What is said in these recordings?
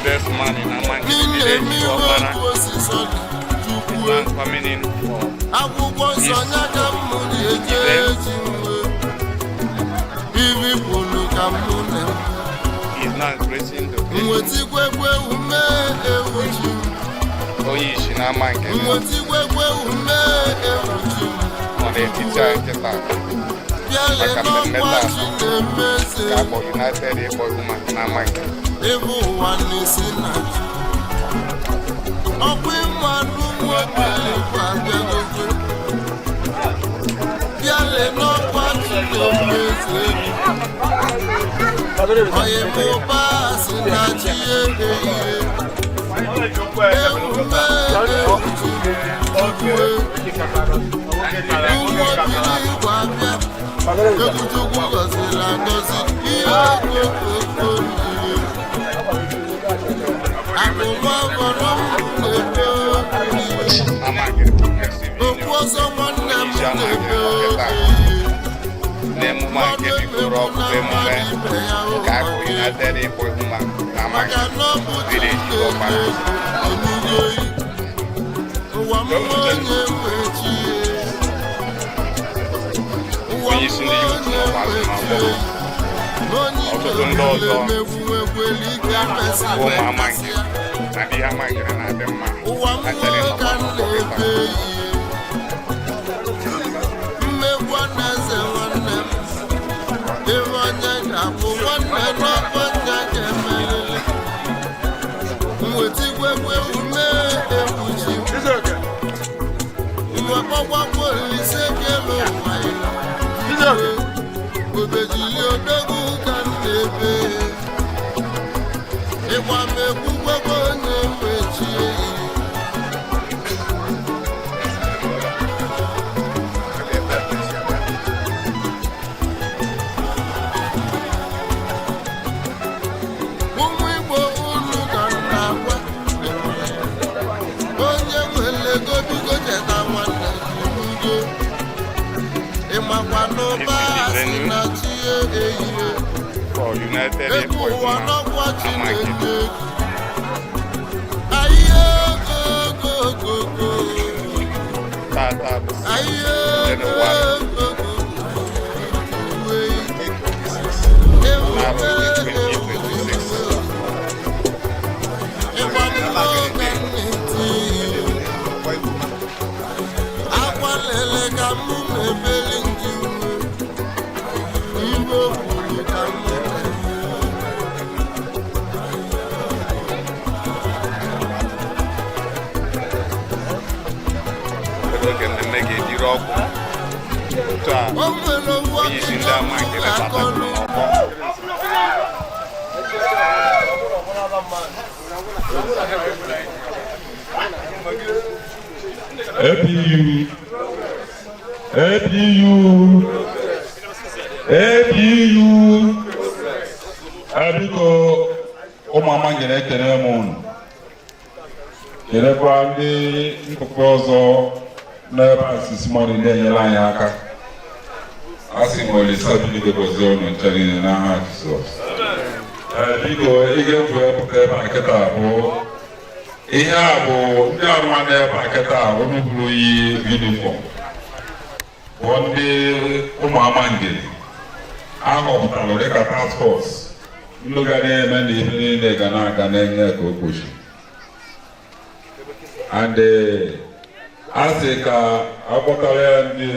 Oldest man in Amangene N'ime village, iwe Ọkpara, otu osisi ọ dị is Chukwu. now coming in for Akwụkwọ nsọ ya ka m ji eje eji mwe. Ibi kwuru ka mụ na-eme. Is now gracing the occasion. Nwetigwegwe ume ewu ji m. Onye isi na Amangene Nwetigwegwe ume ewu ji m. nọ n'etiti anyị kịta Bịale maka mmemme n'ọkwa taa chi na-emeze. ka akpọ United Igbo Women na Amangene. Ebe ụwa na-esi na ji. Ọkwa ịmanụ nwoke abịagokwe. Bịale n'ọkwa chi na-emeze. Onye mụba si na chi ehihie. Ewume ewu ji chukwu. Ụmụ obili igwe abịa. Egwu Chukwu gọziri agọzi ihe okokoko mmiri. Akụma fọrọ m na-ebe Amangene Progressive okwu Union. Ọzọ nwanne m Onye isi na-ebe Amangene nọ kịta n'emume a nke bidoro ọkụ bụ emume nke akpọ United Igbo Women na maka Amangene na ọ bụ chi village, Ọkpara. na-eme enugo oyi. Ụwa m onye nwe chi. Ụwa Onye isi m ndị youth onye nọkwa nwe n'ọgbọ. chi. Onye Ọtụtụ ndị ọzọ bụ ụmụ Amangene na ndị Amangene na-adị mma ụwa ha chere mmụọ nọkwa ka m n'ọgbọ kịta. na-ebe ihe mmegbu na eze nwanne m. Ihe onye ga-abụ nwanne n'ọkwa nya ga-emerịrị. Mwetigwegwe ume egwu ji mwekpọkwakwa olise kelu ụwa ya obejili odogwu ka m na-ebe ịgba m egwu gwegwe onye mechie ihe. Ụmụ Igbo, unu ka m na-agwa. Onye nwere ego, biko cheta nwanne gị udo. Ịmakwa n'ụba asị na chi ehihie. For United Ego Igbo ụwa Women n'ọkwa chi Amangene. na-eme ahịa ogogogogo. Tata bụ Ahịa Jenụwarị ogogogogo. 26 n'afọ 2026. Ịgba mmụọ ka m na-eti. Akwa lele ka mụ na-ebeli ndị nwe. Iwe kwuru ka mụ na-eme. Ebe oge mmemme ga-ejiri ọkụ otu a O nwere owu onye isi ndị ọkịka m Amangene batakwu ga-akọlụ. n'ọgbọ. APU, APU, APU. Biko, ụmụ Amangene, ekele m unu, kelekwa ndị nkụkụ ọzọ n'ebe a this morning na-enyere anyị aka. A sị m Olisa Bilike gozie unu nche niile n'aha Jizọs. Biko, ị ga-efu pụta ebe a kịta bụ ihe a bụ ndị arụma n'ebe a kịta unu bụrụ yi uniform bụ ndị ụmụ Amangene ahọpụtara dịka task force, ndị ga na-eme na ihe niile ga na-aga na-enye ka o kwesịrị. And a sị ka akpọtara ya ndị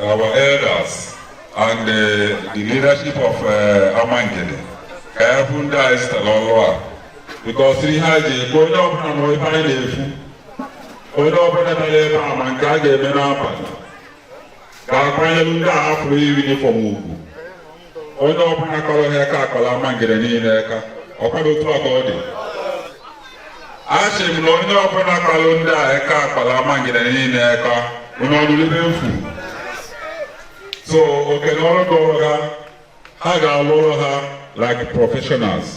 our elders and the leadership of Amangene ka ya bụ ndị anyị zụtara ọrụ a, because ihe a ji ekwu onye ọbụla nọ ebe anyị na-efu, onye ọbụla bịara ebe a ma nke a ga-eme n'abalị ga-akwanyere ndị a hapụrụ uniform ugwu. Onye ọbụla kọrọ ha aka akọrọ Amangene niile aka. Ọkwado otu a ka ọ dị. Achị m na onye ọbụla kọrọ ndị a aka akọrọ Amangene niile aka. Onye ọrụ ebe mfu so okene ọrụ gọrọ ha, ha ga-alụ ọrụ ha like professionals.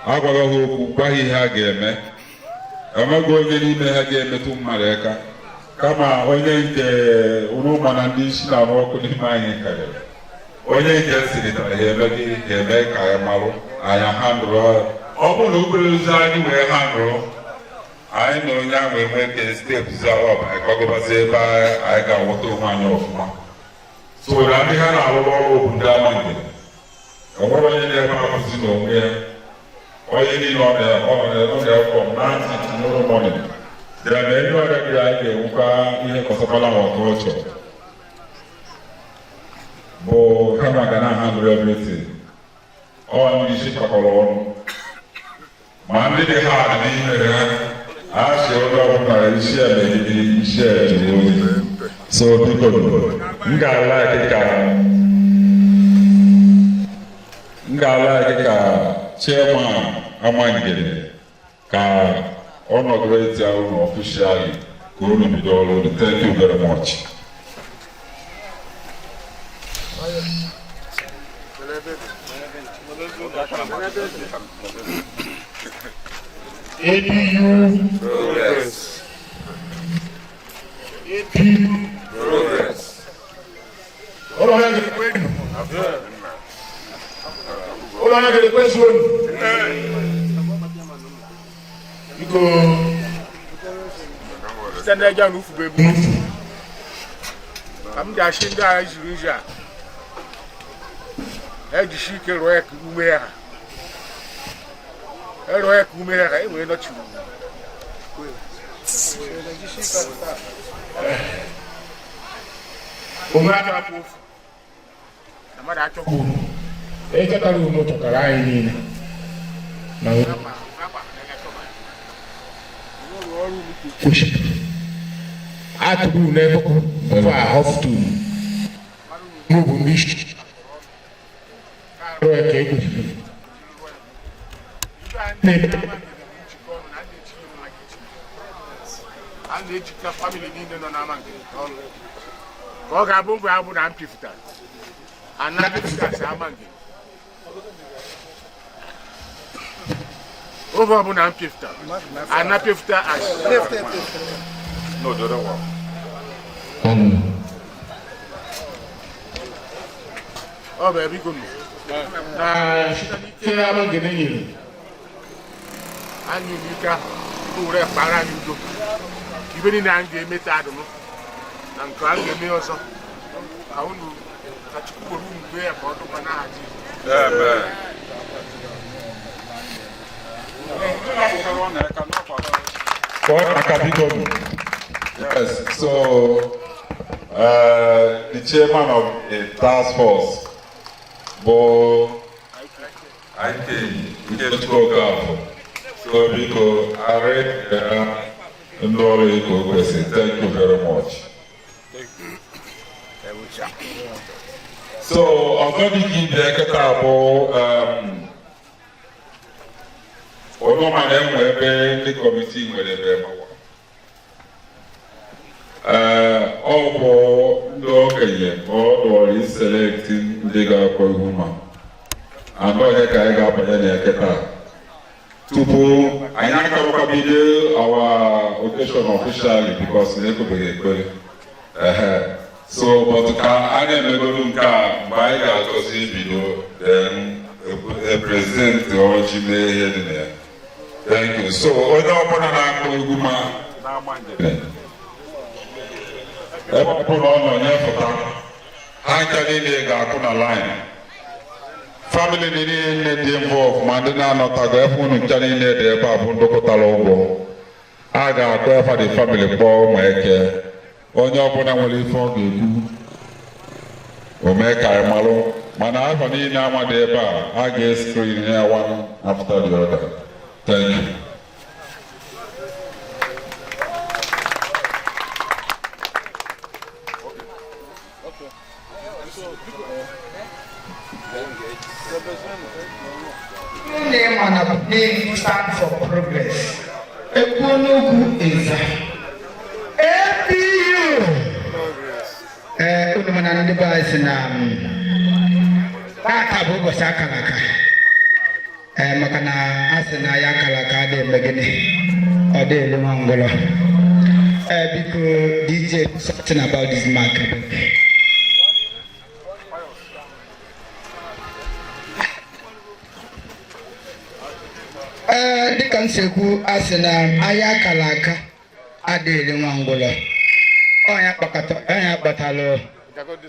Agwaghị ha okwu, gwa ha ihe ha ga-eme. Enweghị onye n'ime ha ga-emetụ mmadụ aka, kama onye nke unu ma na ndị isi na-arụ ọkụ n'ime anyị karịrị onye nke siritara ha eme gị ga-eme ka ya marụ anya ha ndụrụ. Ọ bụrụ na obere ozi anyị wee ha nụrụ anyị na onye ahụ enwe ka step up, anyị kwagobazi ebe anyị ga-aghọta onwe anyị ọfụma. So na ndị ha na-arụrụ ọrụ bụ ndị Amangene. Enwere onye na-ebe akụzi n'onwe ya, onye niile ọ na from 9 to tomorrow morning. Then any other day anyị ga-enwekwa ihe kọsakwala our culture bụ ha maka na handle everything. Ọ ndị isi kpakọrọ ọnụ ma ndị dị ha n'ime ha, a sị onye ọbụla isi emegide isi ejiri oyi. So biko, m ga-alike ka chairman Amangene ka ọ inaugurate unu officially ka unu bido ọrụ unu. Thank you very much. APU. Progress. APU. Progress. Ụlọ ya ga-ekwe enu. Ụlọ ya ga-ekwe su enu. Biko, site n'eja na ufu bụ ebu n'ufu. Ka m ji achị ndị agha jiri nji a. Ejisi ike rụọ ya ka ume ya ha. Erụọ ya ka ume ya ha, e wee nọchiri. Omume aka apụ ofu. Na mmadụ achọghị uru. Echetara unu chọtara anyị niile. Na kwesịrị. Atụrụ unu ebe ofe ahọfụta unu. Mụ bụ ndị isi. Arụ ya ka e kwesịrị. Na-eme A na-ejikọ family niile nọ n'ama nke ọnụ ka ọ ga-abụ mgbe abụ na mpifụtara anapịpụtasị Amangene. Oge ọbụla mpifụtara anapịpụta asị. No, the other one. Ọ bụ biko nụ na site n'ike Amangene nyere anyị n'ike ahụ o were kpara anyị udo. Ibe niile anyị ga-eme taa adụnụ na nke a ga-eme ọzọ, ka unu ka Chukwu were unu mee ya ka ọ dụkwa n'aha Jizọs. Amen. Kụọ aka biko. Yes, so the chairman of the task force bụ IK Ikechukwu Okafor. So biko, arị ndị ọrụ iko kwesịrị. Thank you very much. So ọzọ dị ka ibe kịta bụ onye ọma na-enwe ebe ndị committee nwere ebe mawa. Ee, ọ bụ ndị okenye ka ọ dụọrọ iselect ndị ga-akọ ihu ma anụ ọhịa ka anyị ga-abanye na kịta tupu anyị akabakwa bido our occasion officially, because na ekwebeghị ekpere ehe. So but ka a na-emegolu nke a, mgbe anyị ga-achọzi ibido, then president ọjị mee ihe dị na ya. Thank you. So onye ọbụla na-akụ egwu ma ebe ọ bụla ọ nọ nyefụta ha ncha niile ga-akụ na line. Family niile dị involve ma ndị na-anọtago ebe unu ncha niile dị ebe a bụ ndụkọtara ụgwọ a ga-akụ efa the family kpọọ ụmụ eke. Onye ọbụla nwere ife ọ ga-ekwu, o mee ka anyị malụ, mana afọ niile ama dị ebe a, a ga-escreen ya one after the other. Thank you. Nne mana name stand for progress. Ekwu n'ugwu eza. APU. Ee, unu mana ndị be anyị si na tata bụ ụbọchị akara aka. Ee, maka na a sị na ya akara aka adịghị eme gịnị? Ọ dị elu nwa ngwụrọ. Ee, biko, DJ, something about this mark. Dịka m si ekwu, a sị na ahịa akara aka adịghị nwa ngwụlọ. Ọnya kpatalụ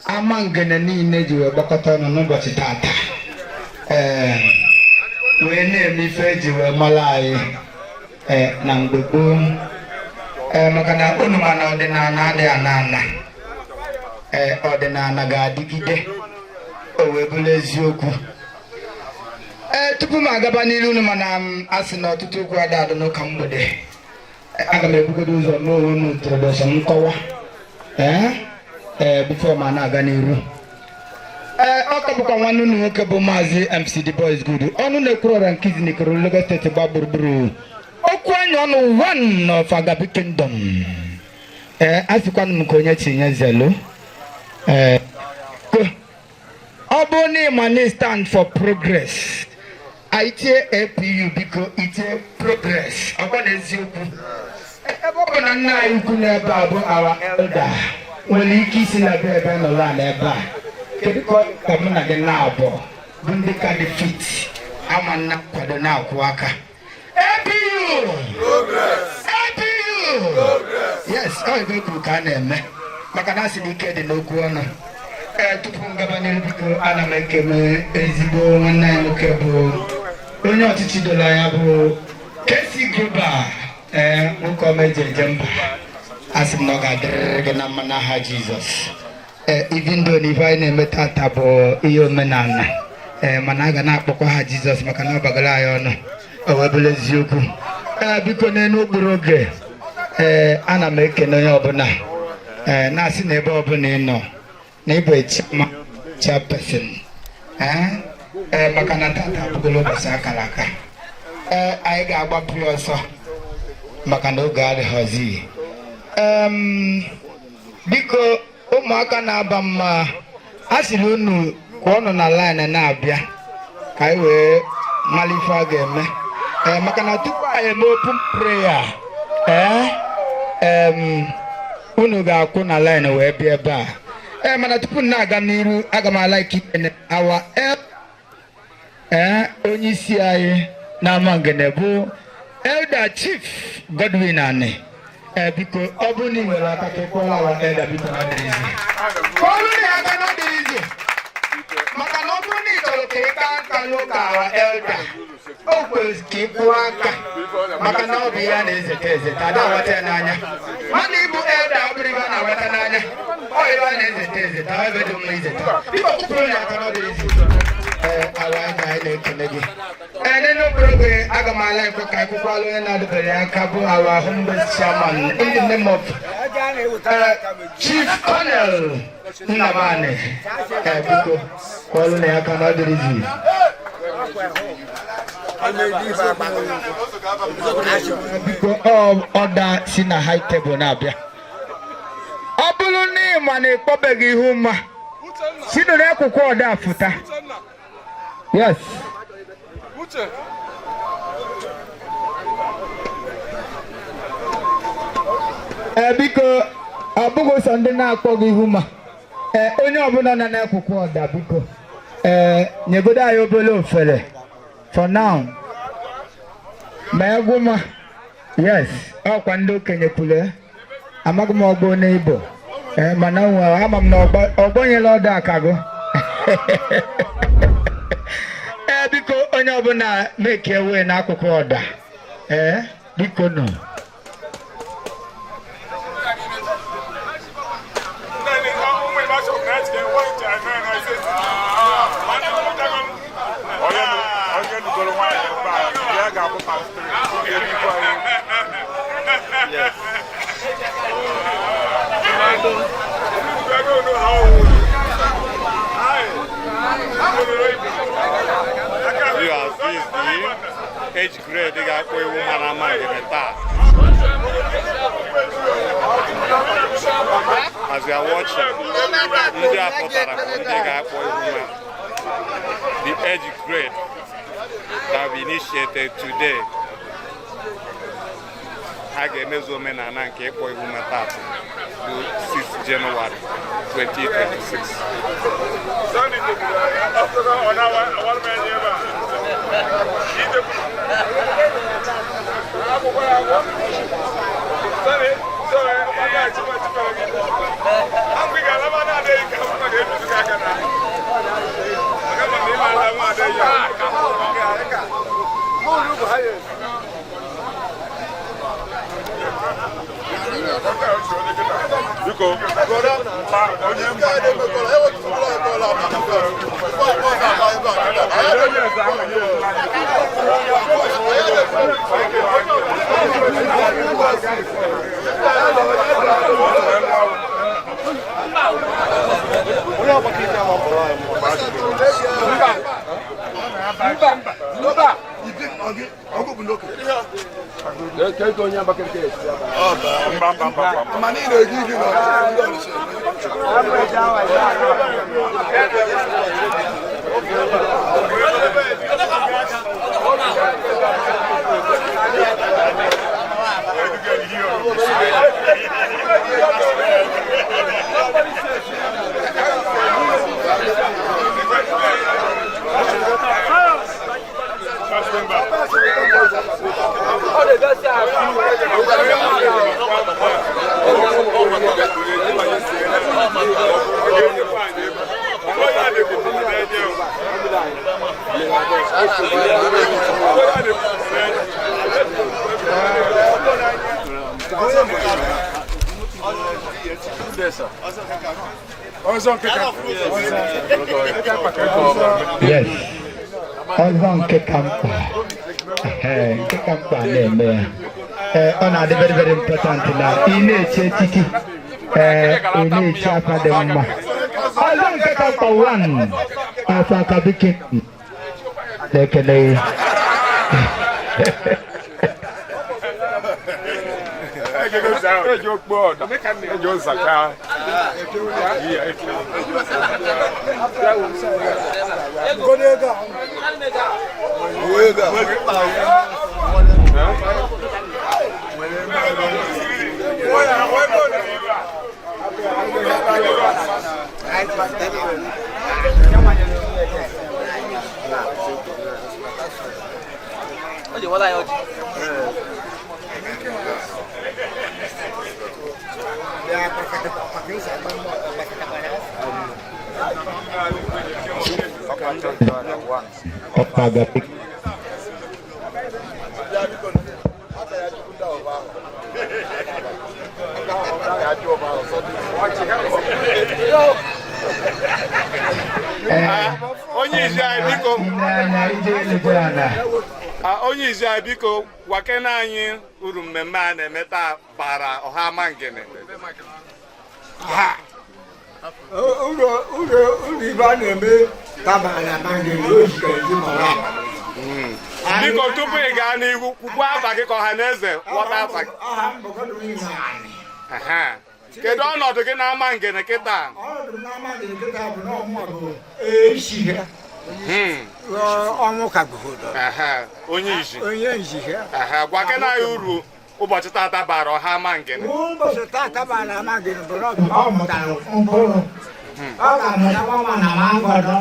Amangene niile ji wee gbakọta ọnụ n'ụbọchị tata, ee, wee na-eme ife eji wee mara anyị, ee, na mgbe gboo, ee, maka na unu ma na ọdịnala adịghị ana ana, ee, ọdịnala ga-adịgide, o wee bụrụ eziokwu. Ee, tupu m agaba n'iru, unu mana m asị na ọtụtụ okwu ada adị n'ụka mgbede. Aga m ebugodo ụzọ mee onwe m introduction, nkọwa, ee ee before ma na-aga n'iru. Ee, ọ ka bụkwa nwanne unu nwoke bụ Maazị MC The Boys Good, ọnụ na-ekwuru ọra nke Izinikoro, Lagos Steeti gba gburugburu, okwu anya ọnụ one of Agabi Kingdom. Ee, a sịkwanụ m ka onye tinye zelu. Ee, ọ bụrụ na ịma na stand for progress, anyị tie APU, biko itie progress. Ọkwa na eziokwu, ebe ọ bụ na nna anyị ukwu n'ebe a bụ our elder nwere ike isi na be ebe nọrọ ala ebe a, kedu ka ọ dị ka mụ na gị na-abụ bụ ndị ka dị fit ama nna nkwado na-akwụ aka APU? APU, yes. Ọ ebe kwuru ka a na-eme, maka na asị na ike dị n'okwu ọnụ. Ee, tupu m gaba n'ihu, biko, ana m ekele ezigbo nwanne anyị nwoke bụ onye ọchịchị doro anya bụ KC Global. Ee, nwoke ọma eji eje mba, asị m na ọ ga-adịrịrị gị na mma n'aha Jizọs. Ee, even though na ife anyị na-eme tata bụ ihe omenala, ee, mana a ga na-akpọkwa ha Jizọs, maka na ọ bagara anyị ọnụ, o wee bụrụ eziokwu. Ee, biko, n'elu okpuru oge, ee, ana m ekene onye ọbụla, ee, na-asị na ebe ọbụla ị nọ na ịbụ chairman, chairperson, ee ee maka na tata abụgola ụbọchị akara aka. Ee, anyị ga-agbapụ ya ọsọ maka na oge adịghịzi. Biko, ụmụaka na-aba mma, a sịrị unu kwụọnụ na line na-abịa ka anyị wee mara ife a ga-eme, ee, maka na tupu anyị eme open prayer, ee, unu ga-akwụ na line wee bịa ebe a. Ee, mana tupu m na-aga n'iru, aga m a-like ikene our ee, onye isi anyị na Amangene bụ Elder Chief Godwin Ani. Ee, biko, ọ bụrụ na ị nwere aka ka ị kpọrọ our elder, biko, na ọ dịrịzi kpọrọ ya aka na ọ dịrịzi, maka na ọ bụrụ na ị chọrọ ka ị kaa nka n'ụka our elder, o kwere ka ị kwụọ aka, maka na ọ bụ ihe a na-ezete ezete, ada aghọta ya n'anya. Mana ịbụ elder, ọ bụrụ ibe a na-aghọta n'anya, ọ ibe a na-ezete ezete, ọ ebe dị mma izete. Biko, kwupụrụ ya aka na ọ dịrịzi. Ee, ala anyị anyị na-ekele gị. Ee, n'elu okporo oge, aga m ala ekwe ka akwụkwọ alụ onye na-adịbeghị aka bụ our home based chairman in the name of Chief Colonel Nnamani. Ee, biko, kwọlụ na ya aka na ọ dịrịzi. Biko, ọ ọda si na high table na-abịa. Ọ bụrụ na ị ma na ịkpọbeghị ihu mma, si n'akwụkwọ ọda fụta. Yes. Uche. Ee, biko, ọ bụghị sọ ndị na-akpọghị ihu ma, ee, onye ọbụla nọ n'akwụkwọ ọda, biko, ee, nyegodo anyị obere ofere for now ma egwu ma. Yes, ọkwa ndị okenye kwuru ya. Amaghị m ọgbọ n'Igbo, ee, mana nwere ama m na ọgbọ nyere ọdụ akago. Ee, biko, onye ọbụla make way n'akụkụ ọda. Ee, biko nọ. Onye nugoro nwaanyị ebe a, ya ga-abụ pastor. Ga-ebikwa ya. Yes. I don't know how old. Hi. Viewers, this is the age grade ga-akpọ ewu mara Amangene taa. As you are watching, ndị a pụtara bụ ndị ga-akpọ ewu ma. The age grade that will be initiated today. A ga-emezu omenala nke ịkpọ ihu ma taa bụ 6 January 2026. Yes. Ọzọ nke ka mkpa. Ee, nke ka mkpa na-eme ya. Ee, ọ na-adị very very important na ị na-echi echichi, ee, ị na-echi afa dị mma. Ọzọ nke ka mkpa one afọ akabike na-ekele ya. Ọkpagapik. Onye isi anyị, biko. Anya ije elego ala. Onye isi anyị, biko, gwakena anyị uru mmemme a na-eme taa bara ọha Amangene. Uru ibe a na-eme tabara Amangene o jikere ndị mara. Biko, tupu ị gaa n'ihu, kwukwa afa gị ka ọha na eze ghọta afa gị. Aha m bụ Godwin Ani. Aha. Kedu ọnọdụ gị na Amangene kịta? Ọnọdụ m n'Amangene kịta bụ na ọmụma bụ echi ha. Ọnwụ ka gụgodo. Aha, onye isi. Onye nji ha. Aha, gwakena anyị uru ụbọchị tata bara ọha Amangene. Ụbọchị tata bara Amangene bụ na ọ mụtara mkpụrụ. Ọ ga-amụta nwa na mangọdọ.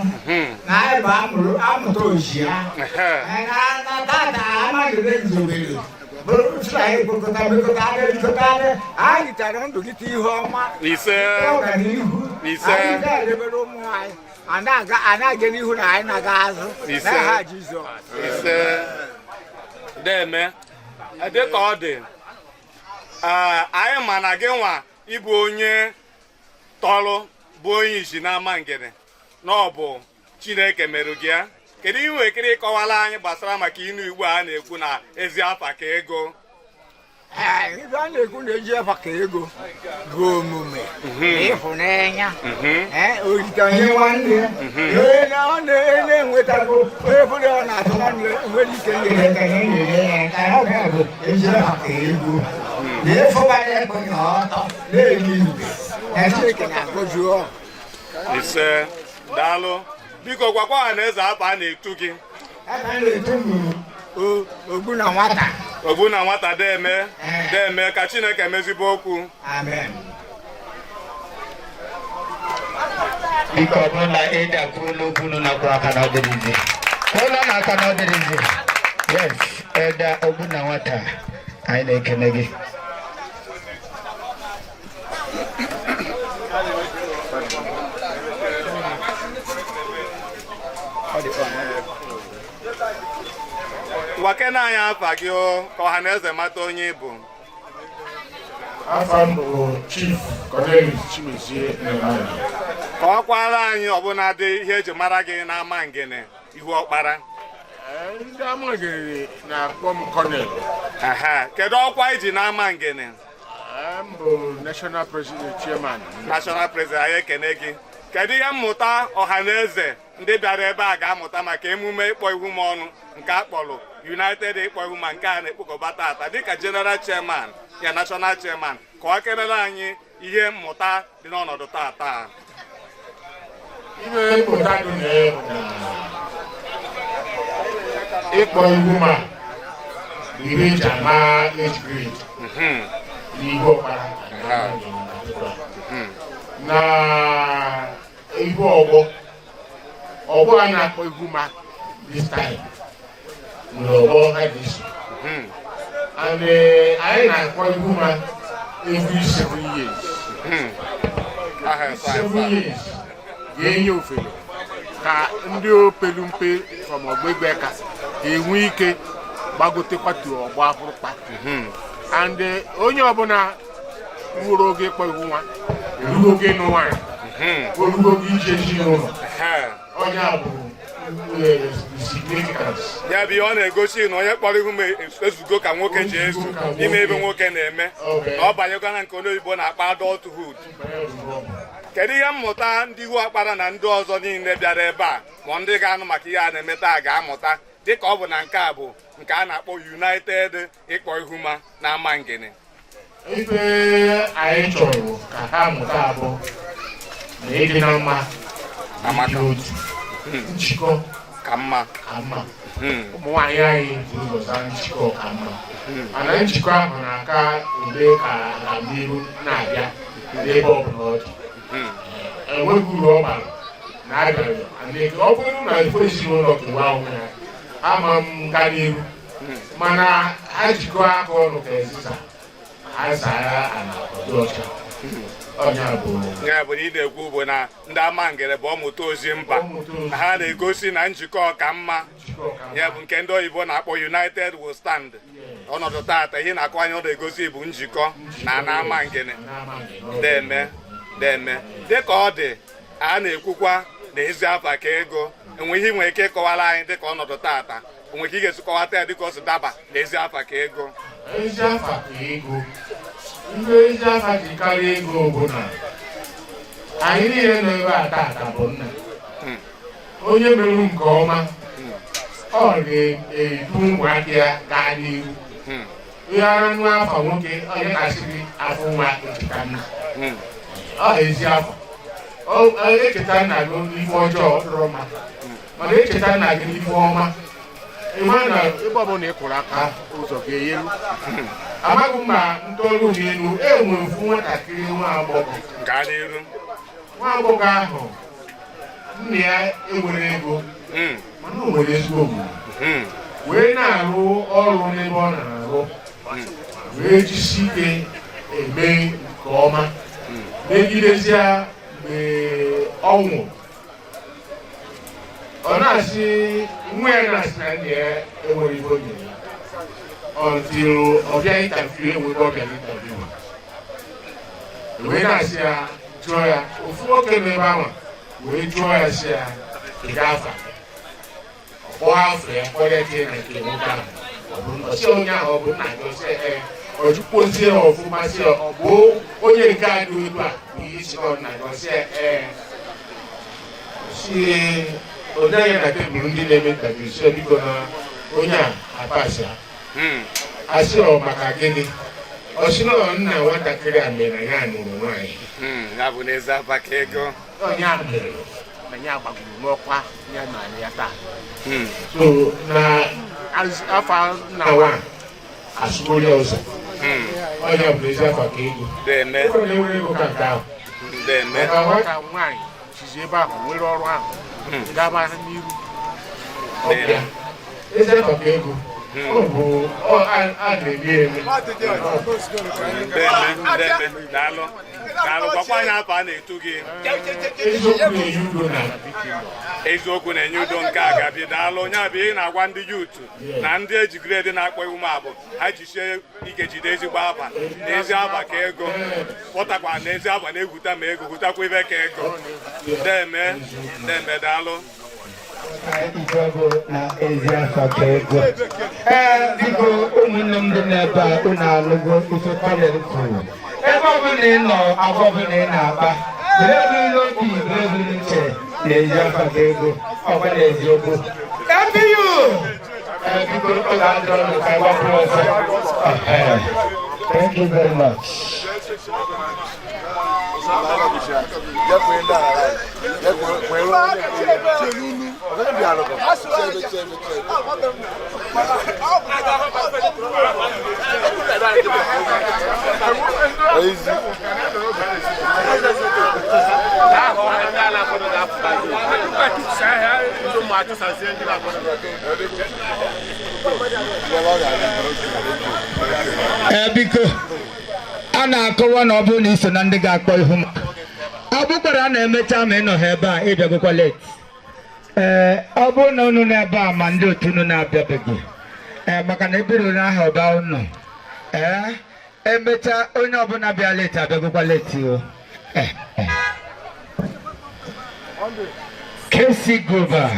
Na anyị bụ amụrụ amụta oji ya. Na tata Amangene guzobere. Bụrụ sị anyị kpokọta mekọta adịrịkọta anyị tara ndụ gị ihe ọma. Ise. Ọganihu. Ise. Anyị ga-edebere ụmụ anyị. A na-aga n'ihu na anyị na-aga azụ. Ise. N'aha Jizọs. Ise. Deme, dị ka ọ dị, anyị ma na gị nwa ịbụ onye tọrụ bụ onye isi na Amangene na ọ bụ Chineke merụ gị ya. Kedu ihe nwere ike ịkọwara anyị gbasara maka inu Igbo a na-ekwu na ezi afa ka ego? Ibe a na-ekwu na eji afa ka ego bụ omume ịhụnanya, orite onye nwanne ya. Ọ na-enwetago onye bụrụ ọ na-atụ nwanne nwere ike nyere ka ihe nyere ya ka ọ bụ ezi afa ka ego na ịfụbara ekwenye ọtọ na-eri igwe na Chineke na-agọzi ọ. Ise, daalụ. Biko, gwakwa ọha na eze afa a na-etu gị. A na-etu m ogbu na nwata. Ogbu na nwata. Deme, deme, ka Chineke mezibe okwu. Amen. Biko, ọ bụrụ na ị dakwuola okwu unu nakwa aka na ọ dịrịzi. Kụọla n'aka na ọ dịrịzi. Yes, Elder Ogbu na nwata, anyị na-ekene gị. Gwakene anyị afa gị o, ka ọha na eze mata onye ị bụ. Afa m bụ Chief Cornelius Chimezie Nnemani. Ka ọ kwara anyị ọbụna dị ihe eji mara gị n'ama Ngene ihu ọkpara. Ndị Amangene na-akpọ m Colonel. Aha, kedu ọkwa iji n'ama Ngene? M bụ National President Chairman. National President, anyị ekene gị. Kedu ihe mmụta ọha na eze ndị bịara ebe a ga-amụta maka emume ịkpọ ihu m ọnụ nke a kpọrọ United ịkpọ ihu ma nke a na-ekpokọba tata dịka General Chairman ya National Chairman, ka ọ kelere anyị ihe mmụta dị n'ọnọdụ tata? Ihe mmụta dị na ya bụ na ịkpọ ihu ma bụ ihe eji ama age grade n'ihu ọkpara na ihu ọgbọ. Ọgbọ a na-akpọ ihu ma this time nwere ọgbọ ha ga-eso, and anyị na-akpọ ihu ma every 7 years. 7 years ga-enye ofere ka ndị opelu mpe from ọgbegbe ka ga-enwe ike gbagotekwatu ọgbọ afụrụkpa, and onye ọbụla ruo oge ịkpọ ihu nwa erugo oge ịnụ nwaanyị, orugo oge ije ezinụlọ, onye a bụ significance. Ya bụ ihe ọ na-egosi na onye kpọrọ ihu m ezugo ka nwoke ji ezu ime ebe nwoke na-eme, na ọ banyego na nke onye oyibo na-akpọ adulthood. Kedu ihe mmụta ndị ihu ọkpara na ndị ọzọ niile bịara ebe a, ma ndị ga-anụ maka ihe a na-eme taa, ga-amụta dịka ọ bụ na nke a bụ nke a na-akpọ United ịkpọ ihu ma na ama Ngene? Ife anyị chọrọ ka ha mụta bụ na ịdị na mma, Amaka. ịdị otu, njikọ ka mma. Ka mma. Ụmụ nwaanyị anyị bụ ụzọ zaa njikọ ka mma, mana njikọ ahụ na-aka eme ka agamnihu na-abịa n'ebe ọ bụla ọ dị. Enweghị uru ọ bara na abịara ọ bụrụ na ife ezinụlọ kewa onwe ha, ama m gaa n'ihu, mana ha jikọọ aka ọnụ ka ezịza ha zaa ala ọdị ọcha. Ọnya bụ. Ya bụ na ị na-ekwu bụ na ndị ama Ngene bụ ọmụta ozi mba, na ha na-egosi na njikọ ka mma, ya bụ nke ndị oyibo na-akpọ "United we stand". Ọnọdụ tata, ihe na-akọ anya ọ na-egosi bụ njikọ na na ama Ngene. Deme deme, dịka ọ dị, a na-ekwukwa na ezi afa ka ego enwe ihe ị nwere ike ịkọwara anyị dịka ọnọdụ tata, onwe ike ị ga-esi kọwata ya dịka o si daba na ezi afa ka ego? Ezi afa ka ego. Ndị ezi afa ji karịa ego bụ na anyị niile nọ ebe a tata bụ nna. Onye merụ nke ọma, ọ ga-edu ụmụaka ya gaa n'ihu. Onye ara nụ afa nwoke, onye kasịrị afọ nwa echeta nna, ọ ezi afa. Echeta nna gị n'ife ọjọọ, ọ dịrọ mma, mana echeta nna gị n'ife ọma, ịma na ebe ọbụla ị kụrụ aka, ụzọ ga-enyelu. Amaghị m ma ntolu n'elu enwere ofu nwatakịrị nwa agbọghọ. Gaa n'iru. Nwa agbọghọ ahụ, nna ya enwere ego, mana o nwere ezigbo omume, wee na-arụ ọrụ n'ebe ọ na-arụ, wee jisi ike eme nke ọma megidezie. Mgbe ọ nwụrụ, ọ na-asị nwa ya, na-asị na nna ya enwere ihe o nyere ya, until ọ bịa interview. Enwebe ọ bịara interview, wee na-asị ya, jụọ ya, ofu nwoke nọ ebe ahụ wee jụọ ya, sị ya, "Kedu afa?" Ọ kpọọ afọ ya, kpọrọ ya, tinye na nke nwoke ahụ. Ọ bụ ọsị onye ahụ, ọ bụ nna gị? Ọsị ee. Ọ jụkwozie ya ọfụma, sị ya, ọ bụ onye nke a dị otu a bụ ihe isi ọ nna gị? Ọsị ee. Si onye anya na tebụl ndị na-eme interview, si ya, biko, na onye a apasị ya. Asị ọ maka gịnị? Ọ sị na ọ nna nwatakịrị a mere na ya nụrụ nwaanyị. Ya bụ n'ezi afa ka ego. Onye a mere na ya gbagoro n'ọkwa ya na ya taa. So na afa nna nwa asụgoro ya ụzọ. Onye bụ n'ezi afa ka ego. Deme. Ọ bụrụ na enwere ego ka nke ahụ. Deme. Maka nwata nwaanyị sizi ebe ahụ nwere ọrụ ahụ gaba n'iru. Ọbịa ezi afa ka ego ọ bụ ọ a na-eme eme. Deme, deme, daalụ, daalụ. Gwakwa anyị afọ a na-etu gị. Eziokwu na-enye udo na Eziokwu na-enye udo nke a gabi. Daalụ. Onye abịa ị na-agwa ndị youth na ndị eji grade na-akpọ iwu ma bụ ha jisie ike jide ezigbo afa, na ezi afa ka ego pụtakwa, na ezi afa na-egwuta ma ego gwutakwa ibe ka ego. Deme, deme, daalụ. Ife bụ na ezi afa ka ego. Ee, biko, ụmụnne m dị n'ebe a, unu anụgo ife panel kwuru. Ebe ọbụla ị nọ, agwa ọbụla ị na-akpa, bere eburu n'obi, bere eburu n'uche na ezi afa ka ego. Ọkwa na eziokwu APU. Ee, biko, oge adịrọ nụ, ka anyị gbapụ ọsọ. Ehe. Thank you very much. Ee, biko, a na-akọwa na ọ bụrụ na iso na ndị ga-akpọ ihu ma ọ bụkwara a na-emecha ma ị nọ ha ebe a, ịbịagokwa late. Ee, ọ bụrụ na unu n'ebe a ma ndị otu unu na-abịabeghị, ee, maka na ebiro n'aha ọba unu. Ee, emechaa, onye ọbụla bịa late abịagokwa late o. Ee, ee. KC Global,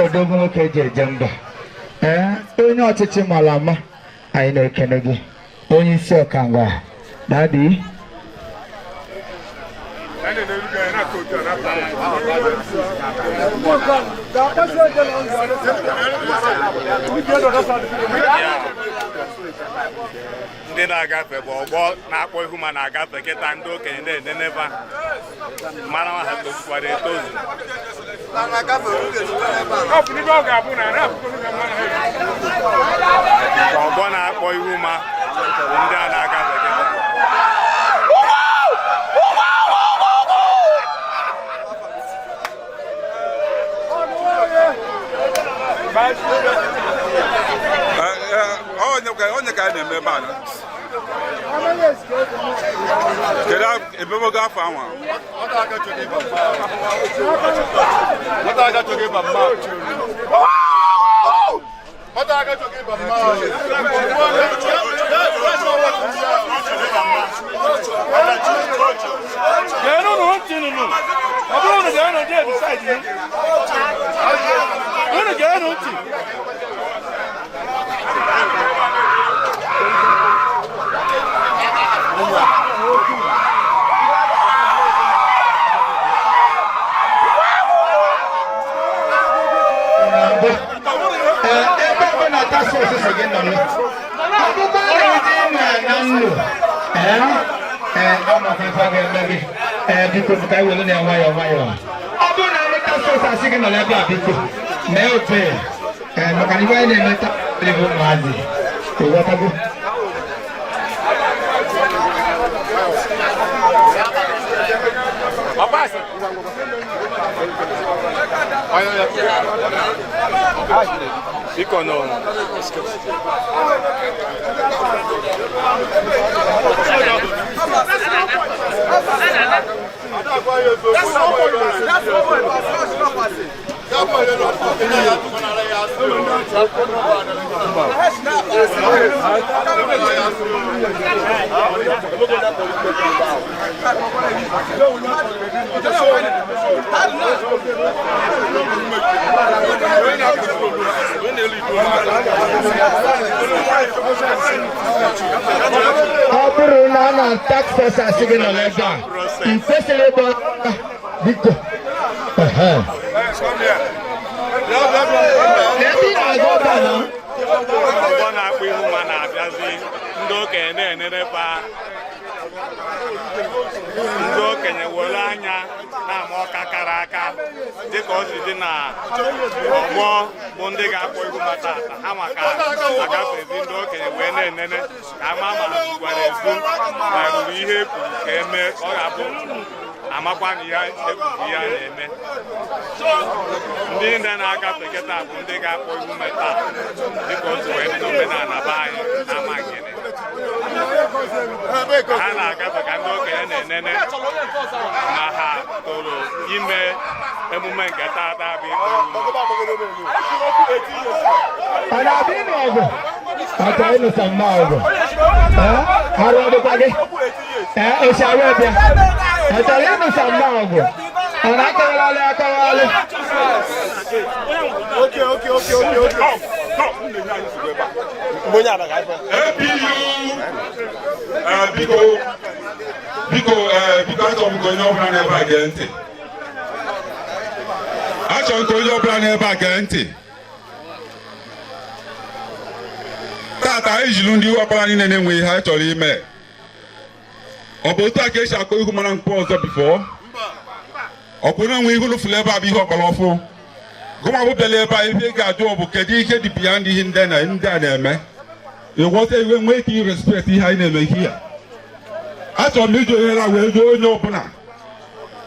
odogwu nwoke eji eje mba. Ee, onye ọchịchị mara ama, anyị na-ekene gị, onye isi ọkanga daddy. Ndị na-agafe bụ ọgbọ na-akpọ ihu ma na-agafe kịta. Ndị okenye na-eneneba mara ma ha tozukwara etozu. Ọgbọ na-akpọ ihu ma bụ ndị a na-agafe kịta. Onye ka a na-eme ebe a na? Kedu ebemego afọ anwa? Nwata aka chọrọ ịba mma. Nwata aka chọrọ ịba mma. Geenụ ntị nụnụ. Ọ bụrụ unu geenụ ndị decide unu geenụ ntị. Ee, ebe ọbụla task force si gị nọrọ, akwụkwọ na-eji na na nnu. Ee, ee, amakwa ife a ga-eme gị. Ee, biko, ka anyị were na nwayọọ nwayọọ. Ọ bụrụ na ndị task force asị gị nọrọ ebe a, biko mee otu. Ee, maka na ife anyị na-eme taa bụ ụmụazị, ịghọtago? Biko nụ. Ọ bụrụ na a na task force asị gị nọrọ ebe a, ị kwesịrị ịgba ọsọ, biko. Ehe. Ebe ị na-aga ebe a na Ọgbọ na-akpọ ihu ma na-abịazi, ndị okenye na-enenepa. Ndị okenye were anya na-ama ọka kara aka dịka ọ si dị na ọgbọ bụ ndị ga-akpọ ihu ma tata ha maka agafezi. Ndị okenye wee na-enene ka ama ma gwara ezu ma ruru ihe e kwuru ka emee ka ọ ga-abụ. Amakwa na ihe ekwuru, ihe a na-eme. Ndị niile na-agafe kịta bụ ndị ga-akpọ emume taa dịka otu wee dị n'omenala be anyị n'Amangene. Ka ha na-agafe, ka ndị okenye na-enene ma ha toro ime emume nke tata bụ ịkpọ emume. Ọ na-abịa ịnụ ọgụ? Ọ chọrọ ịnụsa mma ọgụ? Ee, arụ ọ dịkwa gị? Ee, osi arụ ọbịa. Ọ chọrọ ịnụsa mma ọgụ? Ọ na-akọwalị akọwalị. Okay. APU, biko, biko, biko, achọrọ m ka onye ọbụla n'ebe a gee ntị. Achọrọ m ka onye ọbụla n'ebe a gee ntị. Tata anyị jiri ndị ọkpara niile na-enweghị ihe anyị chọrọ ime. Ọ bụ otu a ka esi akọ ihu mara mkpụ ọzọ before? Ọ bụ na enwe ihu nụfụrụ ebe a bụ ihe ọgbara ọfụ. Gụma bụ bịara ebe a, ihe ị ga-ajụ bụ kedu ihe dị beyond ihe ndị na ndị a na-eme. Ịghọta iwe nwee ike irespect ihe anyị na-eme ihe a. Achọrọ m iji ohere a wee jụọ onye ọbụla.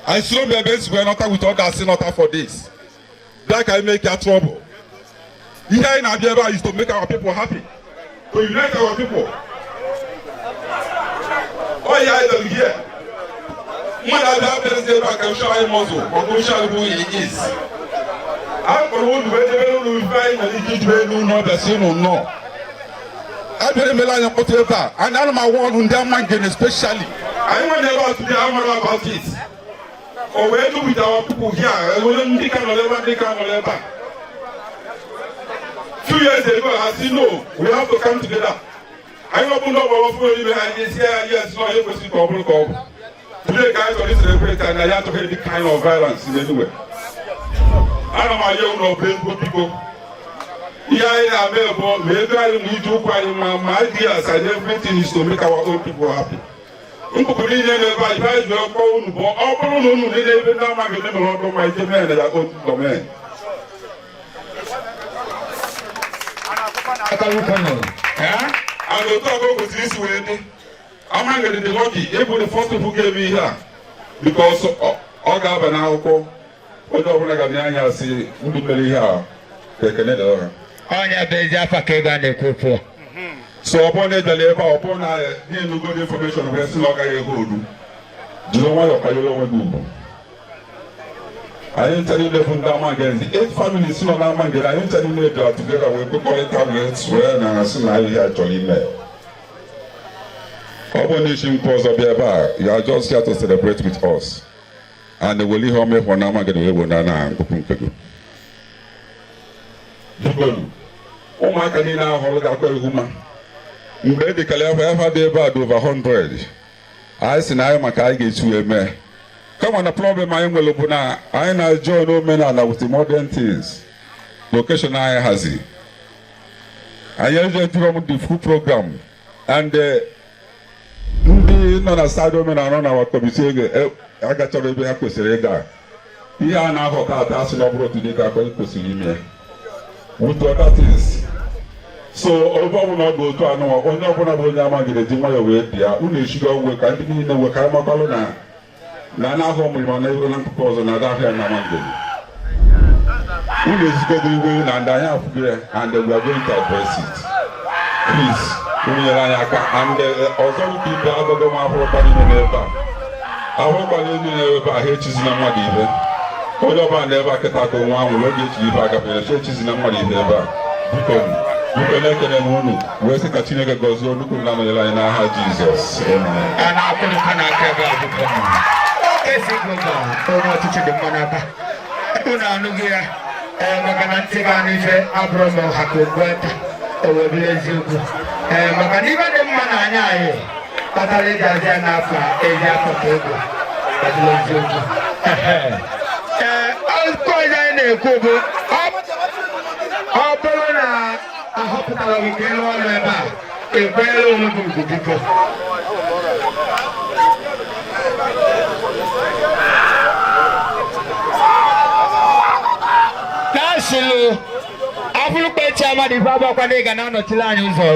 Anyị soro m ebe esi wee nọta with others nọta for this. Bịa ka anyị make ya trouble. Ihe anyị na-abịa ebe a is to make our people happy. To unite our people. Ọ ya anyị bịara here. Mmadụ abịa abịazi ebe a ka show anyị muscle ma ọ bụ show anyị who he is. A kpọrọ unu wee debe n'ụlọ ife anyị nwere ike iji elu ụlọ ọbịa si unu nnọọ. Abịara emela anyị mkpọtụ ebe a. And ana m agwa ọnụ ndị Amangene especially. Anyị nwere ebe a today, amara about it. O wee do with our people here, onye ndị ka nọ ebe a, ndị ka nọ ebe a. Few years ago, I say no, we have to come together. Anyị ọ bụ ndị ọgbara ọfụrụ n'ime ha, anyị esi ya yes, no, anyị kwesịrị ka ọ bụrụ ka ọ bụ. Today, guys, on this celebrate and I achọghị any kind of violence in anywhere. Ana m ayọ unu ọbụla ezigbo biko. Ihe anyị na-eme bụ ma ego anyị ma ije ụkwụ anyị ma ideas and everything is to make our own people happy. Mkpụkpụ niile na-ebe a, ife anyị ji wee kpọọ unu bụ ọ bụrụ na unu niile ebe ndị amaghị ndị mere ọdụ ma ije mee na ya own domain. Aka nwoke nọ. And otu ọgụ kwesịrị isi wee dị. Amangene dị lucky ịbụ the first people ga-eme ihe a because ọ ga-aba n'akwụkwọ, onye ọbụla ga-abịa anya sị ndị mere ihe a ka ekene dịrị ha. Ọnya bụ ezi afa ka ego a na-ekwu okwu ya. So ọ bụrụ na ị bịara ebe a, ọ bụrụ na n'ịnụgo the information wee sị na ọ gaghị ego olu, jiri nwayọọ kwanyere onwe gị ugwu. Anyị ncha niile bụ ndị Amangene, eight families nọ n'Amangene, anyị ncha niile bịara together wee kwekọrịta wee wee na asị na ihe a chọrọ ime. Ọ bụrụ na isi nkwụ ọzọ bịa ebe a, you are just here to celebrate with us and were ihe ọma ịfọ na Amangene wee wee na nkwụkwụ nke gị. Biko, ụmụaka niile ahụrụ ga-akwa ihu ma mgbe e dịkara ebe ebe dị ebe a dị over 100, anyị sị na anyị maka anyị ga-esi wee mee, kama na problem anyị nwere bụ na anyị na-join omenala with the modern things. Location anyị hazi, anyị eje m the full program and ndị nọ na side omenala nọ na our committee ego agachọrọ ebe ha kwesịrị ịga. Ihe a na-ahọ taata, asị na ọ bụrụ otu dịka akwa kwesịrị ime with other things. So ebe ọbụla ọ dị otu anụnwa, onye ọbụla bụ onye Amangene ji nwayọọ wee bịa, unu esigo onwe ka ndị niile nwe ka anyị makwalụ na na-ahụ ọmụrụ ma na ego na mkpụkọ ọzọ na ada ahịa na Amangene. Unu ezigogo iwe na ndị anyị afụgo ya and we are going to address it. Please, unu nyere anyị aka. And ọzọ bụ ibe agụgụ m, ahụrụkwa niile n'ebe a, ahụrụkwa niile n'ebe a, ha echizina mmadụ ibe. Onye ọbụla n'ebe a kịta ka onwe anwụrụ oge echiri ibe agafere, chi echizina mmadụ ibe ebe a. Biko, biko, na-ekene m unu wee sị ka Chineke gọzie nnukwu na-anọnyere anyị n'aha Jizọs. Amen. A na-akwụrụkwa n'aka ebe a biko. Esi Global, onye ọchịchị dị mma n'aka. Unu anụghị ya? Ee, maka na ntị ga-anụ ife abụrụ m ọha ka ogbu ata o wee bụrụ eziokwu. Ee, maka na ife dị mma n'anya anyị kpatara eji azị ya n'afọ a ezi afọ ka ego ọ bụrụ eziokwu. Ee, akụkọ ọzọ anyị na-ekwu bụ ọ bụrụ na ahọpụtara gị ka ịlụ ọrụ ebe a, ekwanyere onwe gị ugwu, biko. Kansụlụ afụrụkpa echi amadị ife agbakwa na ị ga na-anọchiri anyị ụzọ.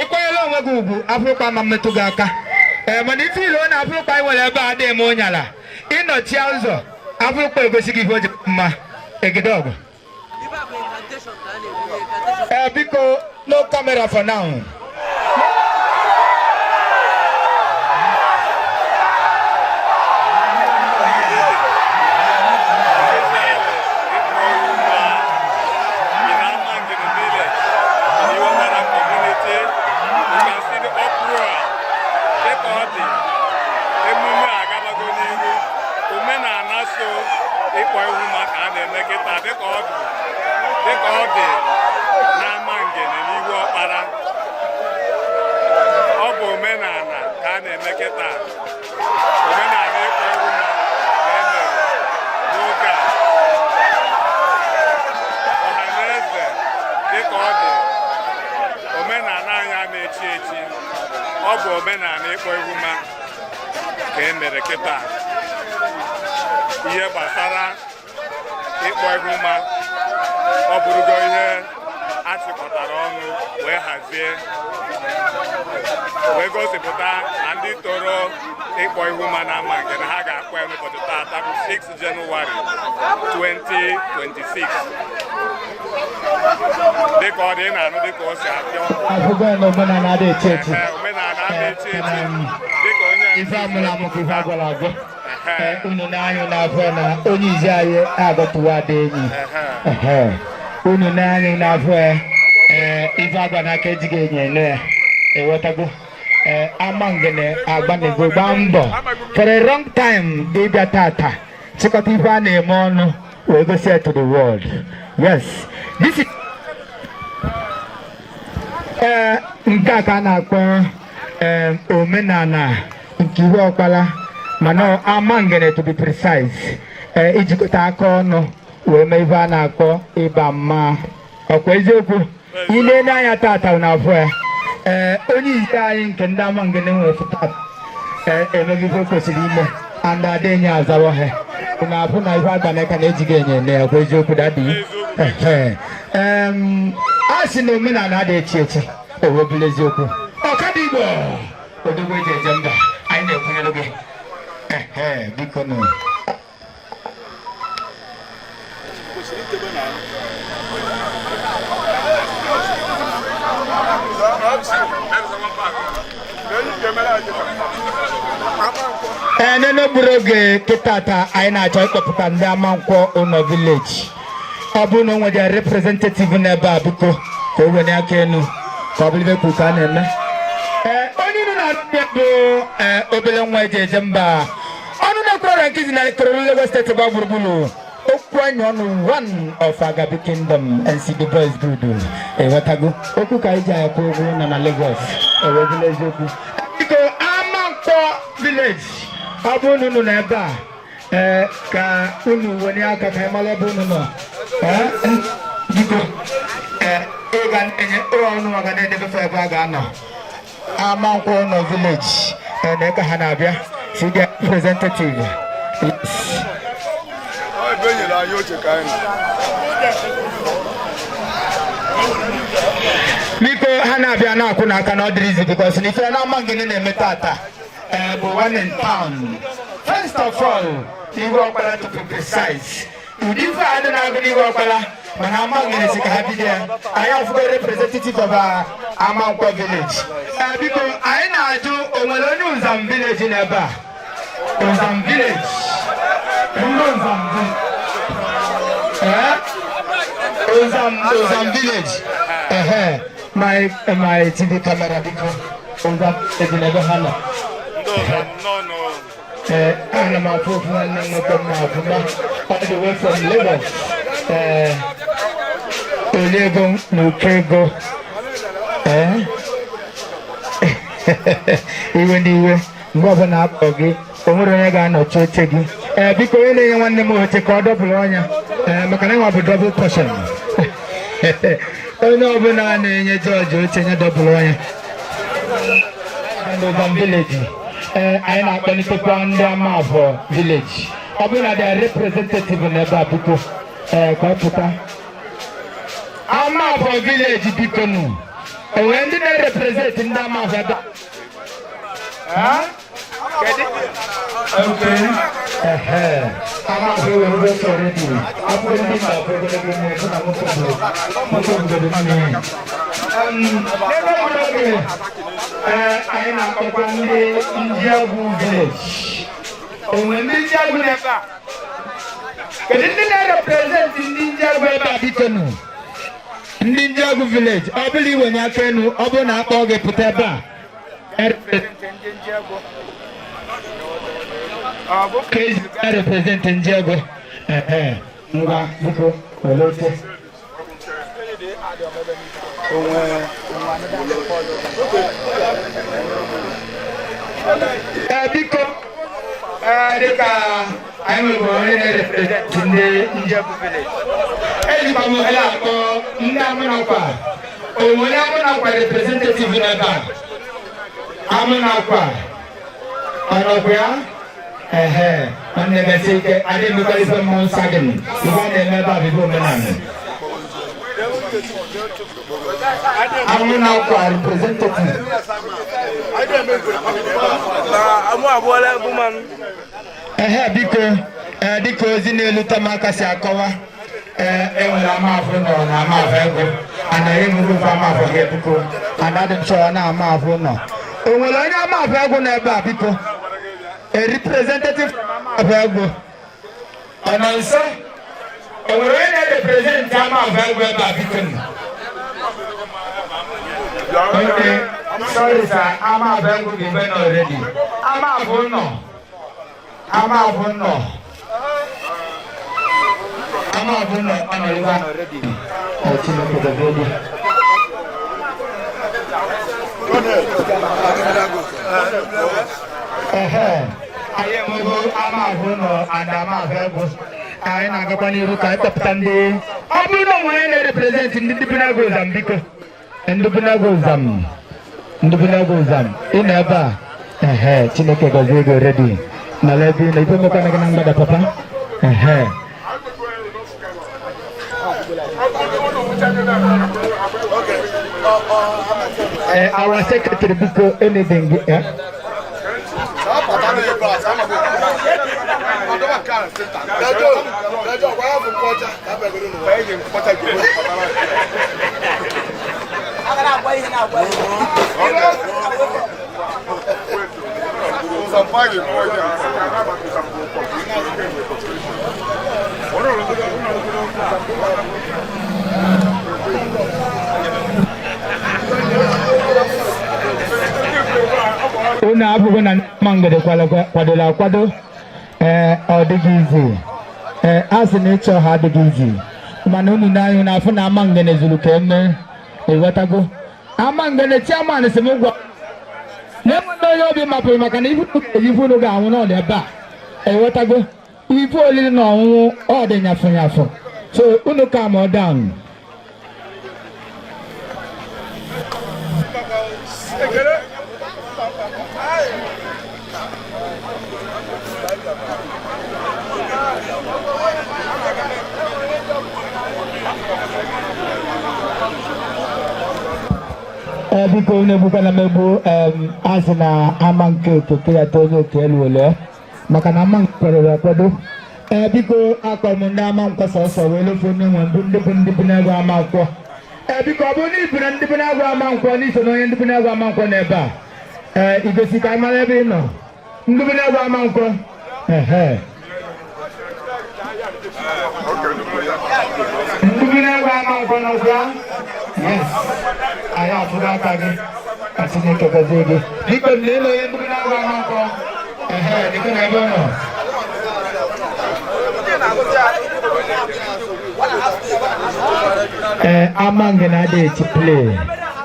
Ịkwanyere onwe gị ugwu, afụrụkpa ma mmetụ gị aka. Ee, mana ife ilo na afụrụkpa anyị nwere ebe a adịghị m ụnyala. Ịnọchie ụzọ abụrụkwa egosi gị ihe o ji mma egede ọgụ. Ee, biko, no camera for now. In Amangene village, in Iwamara community, you can see the uproar. Dịka ọ dị, emume a agabago n'ihu. Omenala so ịkpọ ihu maka a na-eme kịta dịka ọ dị n'Amangene n'ihu ọkpara. Ọ bụ omenala ka a na-eme kịta. Omenala ịkpọ ihu ma ka e mere n'oge a. Ọha na eze, dịka ọ dị, omenala anyị a na-echi echi, ọ bụ omenala ịkpọ ihu ma ka e mere kịta. Ihe gbasara ịkpọ ihu ma, ọ bụrụgo ihe achịkọtara ọnụ wee hazie wee gosipụta na ndị toro ịkpọ ihu ma na ama nke na ha ga-akpọ ya n'ụbọchị taata bụ 6 Jenụwarị 2026. Dịka ọ dị, ị na-anụ dịka o si apịọ. Afụgo na omenala adị echi echi. Ehe, omenala a na-echi echi dịka onye Ife amụrụ amụ ka ife agwara agwọ. Ee, unu na-anya n'afọ na onye izi anyị agọtụwa ada enyi. Ehe. Unu na-anya n'afọ ya, ee, ife agwa n'aka ejighị enyo ene ya. Ịghọtago? Ee, Amangene agbanego gbaa mbọ for a long time ịbịa tata chịkọta ife a na-eme ọnụ wee gosi ya to the world. Yes, this is, ee, nke a ka a na-akpọ, ee, omenala nke ihu ọkpara, mana Amangene to be precise, ee, ijikọta aka ọnụ wee mee ife a na-akpọ ịba mma. Ọkwa eziokwu, ile n'anya tata na afọ ya, ee, onye isi anyị nke ndị Amangene nwere tata, ee, emeghị ife o kwesịrị ime and adenye azawa ha na afụ na ife agbanaka na-ejighị enye ene ya. Ọkwa eziokwu, daddy? Ehe. A sị na omenala adịghị echi echi, o webụla eziokwu. Ọkada Igbo odogwu eji eje mba, anyị na-ekwunyere gị. Ehe, biko nụ. Ee, nene gburu oge kịta anyị na-achọ ịkpọpụta ndị Amankwọ ụlọ village. Ọ bụrụ na o nwere representative n'ebe a, biko ka o were aka elu ka ọ bụrụ ibe kwuru ka a na-eme. Ee, onye unu na-arụ ya bụ, ee, obere nwa eji eje mba, ọnụ na-ekwuru nkịzi na Ikorodu, Lagos Steeti gba gburugburu, okwu anyị ọnụ one of Agabi Kingdom, NCD Boys Good. Ewetago okwu ka anyị ji akwụ ụgwọ nọ na Lagos ewebula eziokwu. Biko, Amankwọ village, ọ bụrụ na unu nọ ebe a, ee, ka unu wenye aka ka anyị mara ebe unu nọ. Ee, biko, ee, ị ga na-enye ụlọ ọnụ maka na-edebefe ebe a ga-anọ. Amankwọ nọ village, ee, na ka ha na-abịa si the representative. Yes. Ọ ebe e nyere anyị oche ka anyị nọ. Biko, ha na-abịa na-akwụ n'aka na ọ dịrịzi because na ife na Amangene na-eme tata, ee, bụ one in town. First of all, Ihu Ọkpara to be precise. Ụdị ife a dị na-agụ n'ihu ọkpara, mana Amangene si ka ha bido ya. Anyị afụgo representative of our Amankwọ village. Ee, biko, anyị na-ajụ, o nwere onye Ụzam village n'ebe a? Ụzam village, ndị Ụzam village, ee, Ụzam, Ụzam village. Ehe, my TV camera, biko, Ụzam village n'ebe ha nọ. Ndị ọzọ nọ nọ. Ee, ana m afụ ofu nwanne m nwoke m na-afụma all the way from Lagos. Ee, oli ego na ụkọ ego. Ee, iwe n'iwe mgbe ọbụla akpọ gị, o nwere onye ga-anọchi oche gị. Ee, biko, onye na-enye nwanne m oche ka ọ dọbụrụ ọnya, ee, maka na nwa bụ double portion. Onye ọbụla na-enye jọji oche nye dọbụrụ ọnya. N'Ụzam village, ee, anyị na-akpọlitekwa ndị Amafọ village. Ọ bụrụ na their representative n'ebe a, biko, ee, ka ọ pụta. Amafọ village, biko nụ, o nwere ndị na-represent ndị Amafọ ebe a? Okay. Ehe, Amafọ ewere oche already. Afọ ndị mba afọ ogologo nne fụ na nwoke bụ nwoke bugodo nne. N'ebe ọ oge, ee, anyị na-akpọkwa ndị Njiagwu village. Onwe ndị Njiagwu n'ebe a? Kedu ndị na-represent ndị Njiagwu ebe a, biko nụ? Ndị Njiagwu village, ọ bụla iwenye aka enu, ọ bụrụ na akpọ gị, pụta ebe a represent ndị Njiagwu. Ọ bụ ka ezi represent Njiagwu. Ehe, ngwa, biko, were oche. Ee, biko, ee, dịka anyị nwere onye na-represent ndị Njiagwu village, ejikwa m ohere akpọ ndị Amụnakwa. Onwe onye Amụnakwa representative n'ebe a? Amụnakwa, ọnọkwa ya? Ehe, nwanne, mesi ike. Adị emekwa ife mmụọ nsọ gị. Ife a na-eme ebe a bụ ife omenala. Amụnakwa representative. Amụ abụọla bụ mmanụ. Ehe, biko, ee, dịka ozi na-elute m aka si akọwa, ee, enwere Amafụ nọ na Amafụ ego anaghị enwere ofe Amafụ ha ebuko anadị m chọrọ na Amafụ nọ. O nwere onye Amafụ egwu n'ebe a, biko? A representative from Amafụ egwu, ọ nọ nso? O nwere onye na-represent Amafụ egwu ebe a, biko nụ? Okay, sorry sir, Amafụ egwu ga-ebe nọ already. Amafụ nọ, Amafụ nọ, Amafụ nọ, ọ nọ ebe a already. Ẹ Chineke gọzie gị. Ehe, anyị enwego Amafụ nọ and Amafụ egwu. Anyị na-agakwa n'iru ka anyị kpọpụta ndị ọ bụrụ na o nwere onye na-represent ndị Bunago Ụzam, biko. Ndị Bunago Ụzam, ndị Bunago Ụzam, ị nọ ebe a? Ehe, Chineke gọzie gị already. Nọrọ ebe ị nọ, ife mekwana gị na mgbada, papa. Ehe. Our secretary, biko, anything, eh? Unu abụghị na Amangene kwadoro akwado. Ee, ọ dịghị izi. Ee, a sị na ịchọ ha adịghị izi, mana unu n'anya unu afụ na Amangene zuru ka eme. Ịghọtago? Amangene chairman si m gwa na enwere onye obi mapụrụ maka na ife unu ga-eji, ife unu ga-anwụ n'ọdị ebe a. Ịghọtago? Ife oriri na ọṅụṅụ, ọ dị nyafụ nyafụ, so unu calm down. Ee, biko, unu egbukwana m egbu. A sị na ama nke okeke ya too onye oke elu ole, maka na ama nke kwadoro akwado. Ee, biko, akpọrọ m ndị ama nkwọ sọsọ wee lefu onye nwe mbụ, ndị bụ ndị bụ na-egwu ama nkwọ. Ee, biko, ọ bụrụ na ị bụ na ndị bụ na-egwu ama nkwọ, n'iso na onye ndị bụ na-egwu ama nkwọ n'ebe a, ee, igosi ka anyị mara ebe ị nọ. Ndị bụ na-egwu ama nkwọ, ehe, ndị bụ na-egwu ama nkwọ n'ọkwa. Yes, anyị afụgo aka gị. Ka Chineke gọzie gị. Biko, nne, onye ndị bụ na-egwu ama nkwọ, ehe, dịka na ebe ọ nọ. Ee, Amangene adịghị echi play.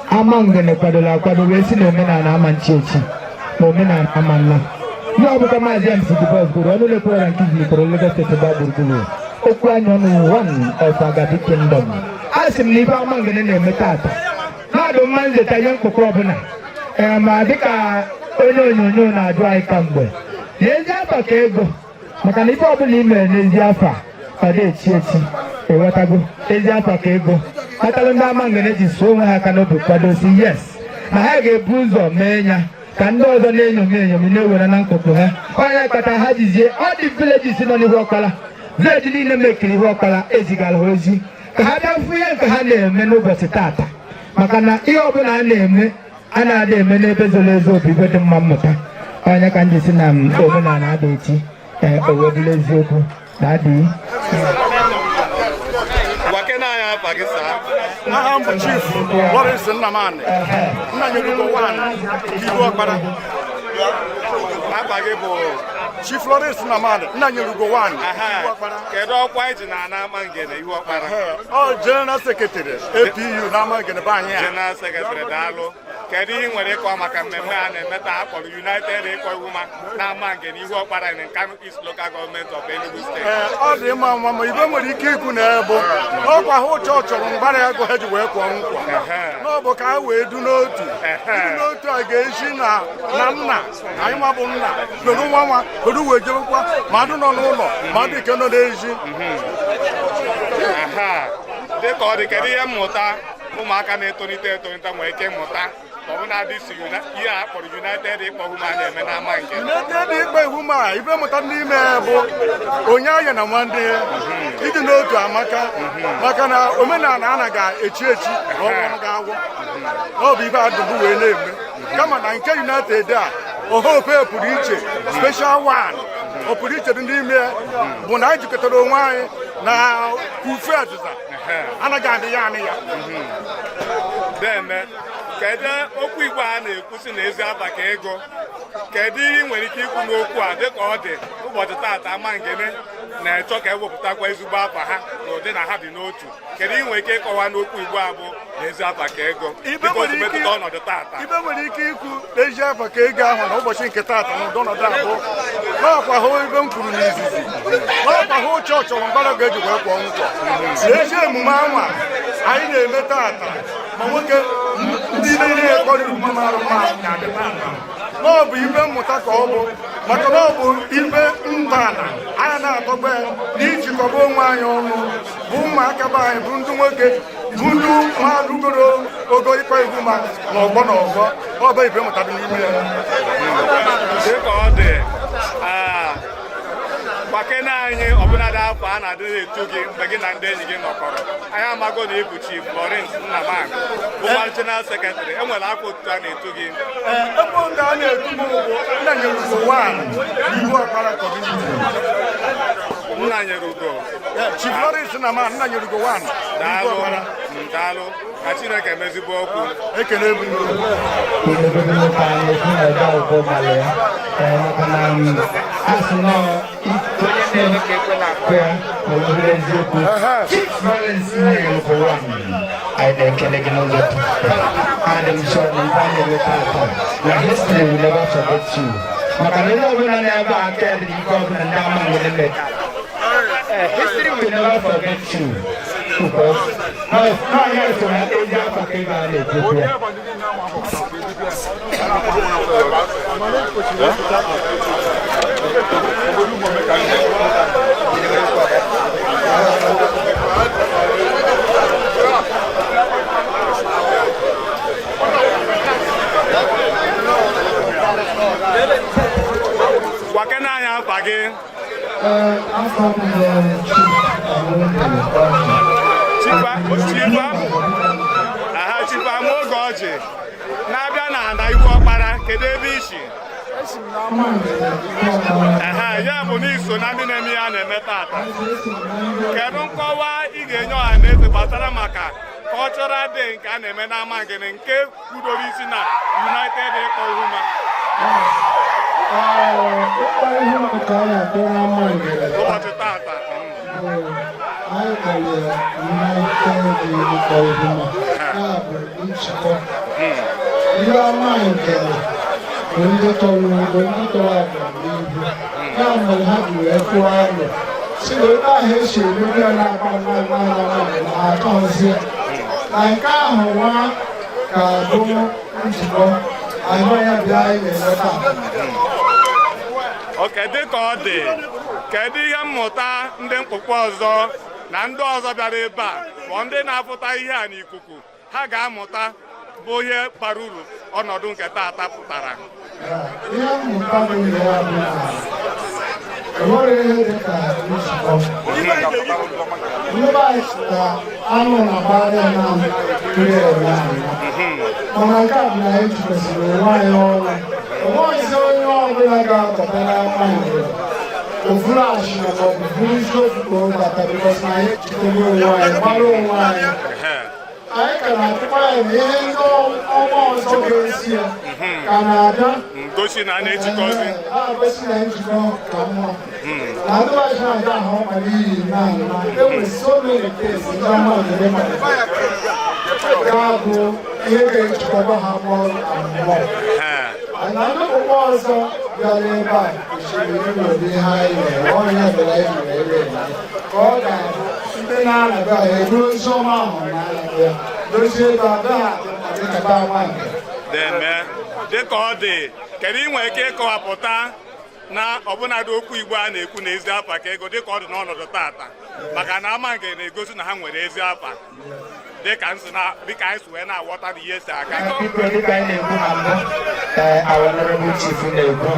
Amangene kwadoro akwado wee si na omenala ama nchi echi na omenala ama nna ihe. Ọ bụkwa Maazị MC Dubos gụrụ ọnụ na-ekwughara nke izizi kọrọ Lagos Steeti gbaa gburugburu okwu anya ọnụ, one of Agabi Kingdom. A sị m na ife Amangene na-eme tata na-adụ mma nzeta ihe mkpụkọ ọbụla. Ee, ma dịka onye onyonyo na-ajụ anyị kamgbe, n'ezi afa ka ego, maka na ife ọbụla i mere n'ezi afa, ọ dị echi echi. Ịghọtago? Ezi afa ka ego kpatalụ ndị Amangene ji suo onwe ha aka n'obi kwadosi, yes, na ha ga-ebu ụzọ mee ya. Ka ndị ọzọ na-enyomi enyomi na-ewere na nkụkụ ha. Onye kpata ha jizie all the villages nọ n'ihu ọkpara, village niile mekiri ihu ọkpara, ezigara ha ozi ka ha bịa fụ ihe nke ha na-eme n'ụbọchị tata, maka na ihe ọbụla a na-eme, a na-ada eme n'ebe zoro ezo bụ ibe dị mma mmụta. Onye ka m ji si na m omenala ada echi, ee, o wee bụrụ eziokwu na adịghị. Gwakena anyị afa gị, saa. Aha m bụ Chief Lawrence Nnamani, Nnanyelugo 1, Ihu Ọkpara. Afa gị bụ? Chief Lawrence Nnamani, Nnanyelugo 1, Ihu Ọkpara. Kedu ọkwa iji na ana Amangene Ihu Ọkpara? Ọ General Secretary APU na Amangene be anyị a. General Secretary, daalụ. Kedu ihe ị nwere ịkọ maka mmemme a na-eme taa akpọrọ United Ịkpọ Ihuma na Amangene Ihu Ọkpara in Nkanu East Local Government of Enugu State? Ee, ọ dị mma nwa, ma ibe nwere ike ikwu na ebu n'ọkwa ha ụchọ chọrọ mgbara ego ha ji wee kwụọ nkwa n'ọbụ ka ha wee du n'otu. Idu n'otu a ga-esi na nna anyị nwa bụ nna kedu nwa nwa kedu wee jebekwa ma ndị nọ n'ụlọ ma ndị nke nọ n'ezi. Aha. Dịka ọ dị, kedu ihe mmụta ụmụaka na-etolite etolite nwere ike ịmụta ma ọ bụ na-adị si ihe a kpọrọ United Ịkpọ Ihuma na-eme n'Amangene? United Ịkpọ Ihuma, ibe mmụta n'ime bụ onye anya na nwanne ya ịdị n'otu amaka, maka na omenala anaghị echi echi na ọnwụ ga-agwụ na ọ bụ ibe adụbụ wee na-eme, kama na nke United a ohope pụrụ iche, special one ọ pụrụ iche dị n'ime ya bụ na anyị jikọtara onwe anyị na ufe azịza anaghị adị ya anị ya. Deme, kedu okwu Igbo a na-ekwu si na ezi afa ka ego? Kedu ihe ị nwere ike ikwu n'okwu a dịka ọ dị ụbọchị taata Amangene na-echọ ka ewepụtakwa ezigbo afa ha na ụdị na ha dị n'otu? Kedu ihe ị nwere ike ịkọwa n'okwu Igbo a bụ na ezi afa ka ego, Ibe dịka o si nwere ike metụta ọnọdụ taata? Ibe nwere ike ikwu n'ezi afa ka ego ahụ na ụbọchị nke taata na ụdị ọnọdụ abụọ n'ọkwa hụ ibe m kwuru n'izizi, n'ọkwa hụ ụchọ chọrọ mgbara ga-eji wee kwụọ nkwa na ezi emume anwa anyị na-eme taata, ma nwoke ndị niile ekpọrọ ihu mara mma na-adị taata, na ọ bụ ibe mmụta ka ọ bụ, maka na ọ bụ ibe ntọala anyị na-atọgba ya na ijikọba onwe anyị ọnụ, bụ ụmụaka be anyị, bụ ndị nwoke, bụ ndị mmadụ ogo ịkọ ihu ma n'ọgbọ n'ọgbọ. Ọ bụ ibe mmụta dị n'ime ya. Dịka ọ dị, gbakene anyị ọbụnadị afọ a na-adịghị etu gị mgbe gị na ndị enyi gị nọkọrọ. Anyị amago na ịbụ Chief Lawrence Nnamani, bụkwa General Secretary. Enwere afọ otutu a na-etu gị? Ee, ebe ndị a na-etu m bụ Nnanyelugo 1, Ihu Ọkpara Community. Nnanyelugo. Chief Lawrence Nnamani, Nnanyelugo 1, Ihu Daalụ. Ọkpara. Daalụ, ka Chineke mezigbo okwu. Ekele bụ. Obodo nwoke anyị ekwu na ebe akwụkwọ mara ya, ee, maka na a sị na onye na-eme ka ekwe na-akụ ya ma ọ bụrụ eziokwu. Chief Lawrence Nnanyelugo 1, anyị na-ekele gị n'ụzọ dị iche. Adị m sure na ife anyị na-eme tata na history will never forget you, maka na onye ọbụla na-ebe a aka ya dị n'ife ọbụla ndị Amangene mere. History will never forget you because no, ya so na ezi afa ka ebe a na-ekwu okwu ya. Gwakene anyị afa gị. Afọ m bụ Chief Chief, aha, Chief Amaoge Ọjị na-abịa na ana Ihu Ọkpara, kedu ebe isi? Aha, ya bụ na iso na ndị na-eme ihe a na-eme tata. Kedu nkọwa ị ga-enye ọha na eze gbasara maka cultural day nke a na-eme n'Amangene nke kwudoro isi na United Ịkpọ Ihuma? Ịkpọ ihu nke a na-akpọ n'Amangene ụbọchị tata? Anyị kpọrọ ya United Ịkpọ Ihuma, ya bụ njikọ ndị Amangene bụ ndị tọrọ ugbo, ndị tọrọ agwa n'ihu. Ya mere ha ji wee tụọ alo si na ebe ahụ esi emebi ya na-agba n'anya na ha achọghịzi ya na nke ahụ nwa ka bụ njikọ ahụ ya bịa anyị na-eme taa. Oke, dịka ọ dị, kedu ihe mmụta ndị mkpụkpọ ọzọ na ndị ọzọ bịara ebe a ma ndị na-afụta ihe a n'ikuku ha ga-amụta bụ ihe bara uru ọnọdụ nke taata pụtara? Ihe mmụta dị na ya bụ na enwere ihe dị ka nzukọ. Ndị be anyị sị na anụ na-agbagharị naanị tụrụ eme anyị, mana nke a bụ na anyị jikọsịrị onwe anyị ọnụ. Onweghịzi onye ọbụla ga-abata n'ama ngere ofuru ashịna ma ọ bụ buru isiokwu ka ọ bata, because na anyị ejikọgo onwe anyị, gbara onwe anyị. Anyị ka na-atụkwa ya na ihe ndị ọnwa ọzọ ga-esi ya ka na-abịa. Ngosi na a na-ejikọzi. Na-agosi na njikọ ka mma na ndị ọchị na-aga ahụ ọkpa n'ihi naanị na enwere so many things ndị ọma ngere malitere ga-abụ ihe ga-ejikọba ha more and more. Na ndị okpukpe ọzọ bịara ebe a kwesịrị iwere ihe anyị na-eme. Onye bịara anyị wee eme ka ọ ga-abụ ndị na-anabịa ha eburu ozi ọma ahụ na-anabịa dozie ebe a bịa ha dị mkpa dịka be ama nke. Deme, dịka ọ dị, kedu ị nwere ike ịkọwapụta na ọbụnadị okwu Igbo a na-ekwu na ezi afa ka ego, dịka ọ dị n'ọnọdụ tata, maka na ama nke na-egosi na ha nwere ezi afa, dịka nsị na dịka anyị si wee na-aghọta na ihe si aga? Biko, dịka anyị na-ekwu na mbụ, ee, our honorable chief na-ekwu,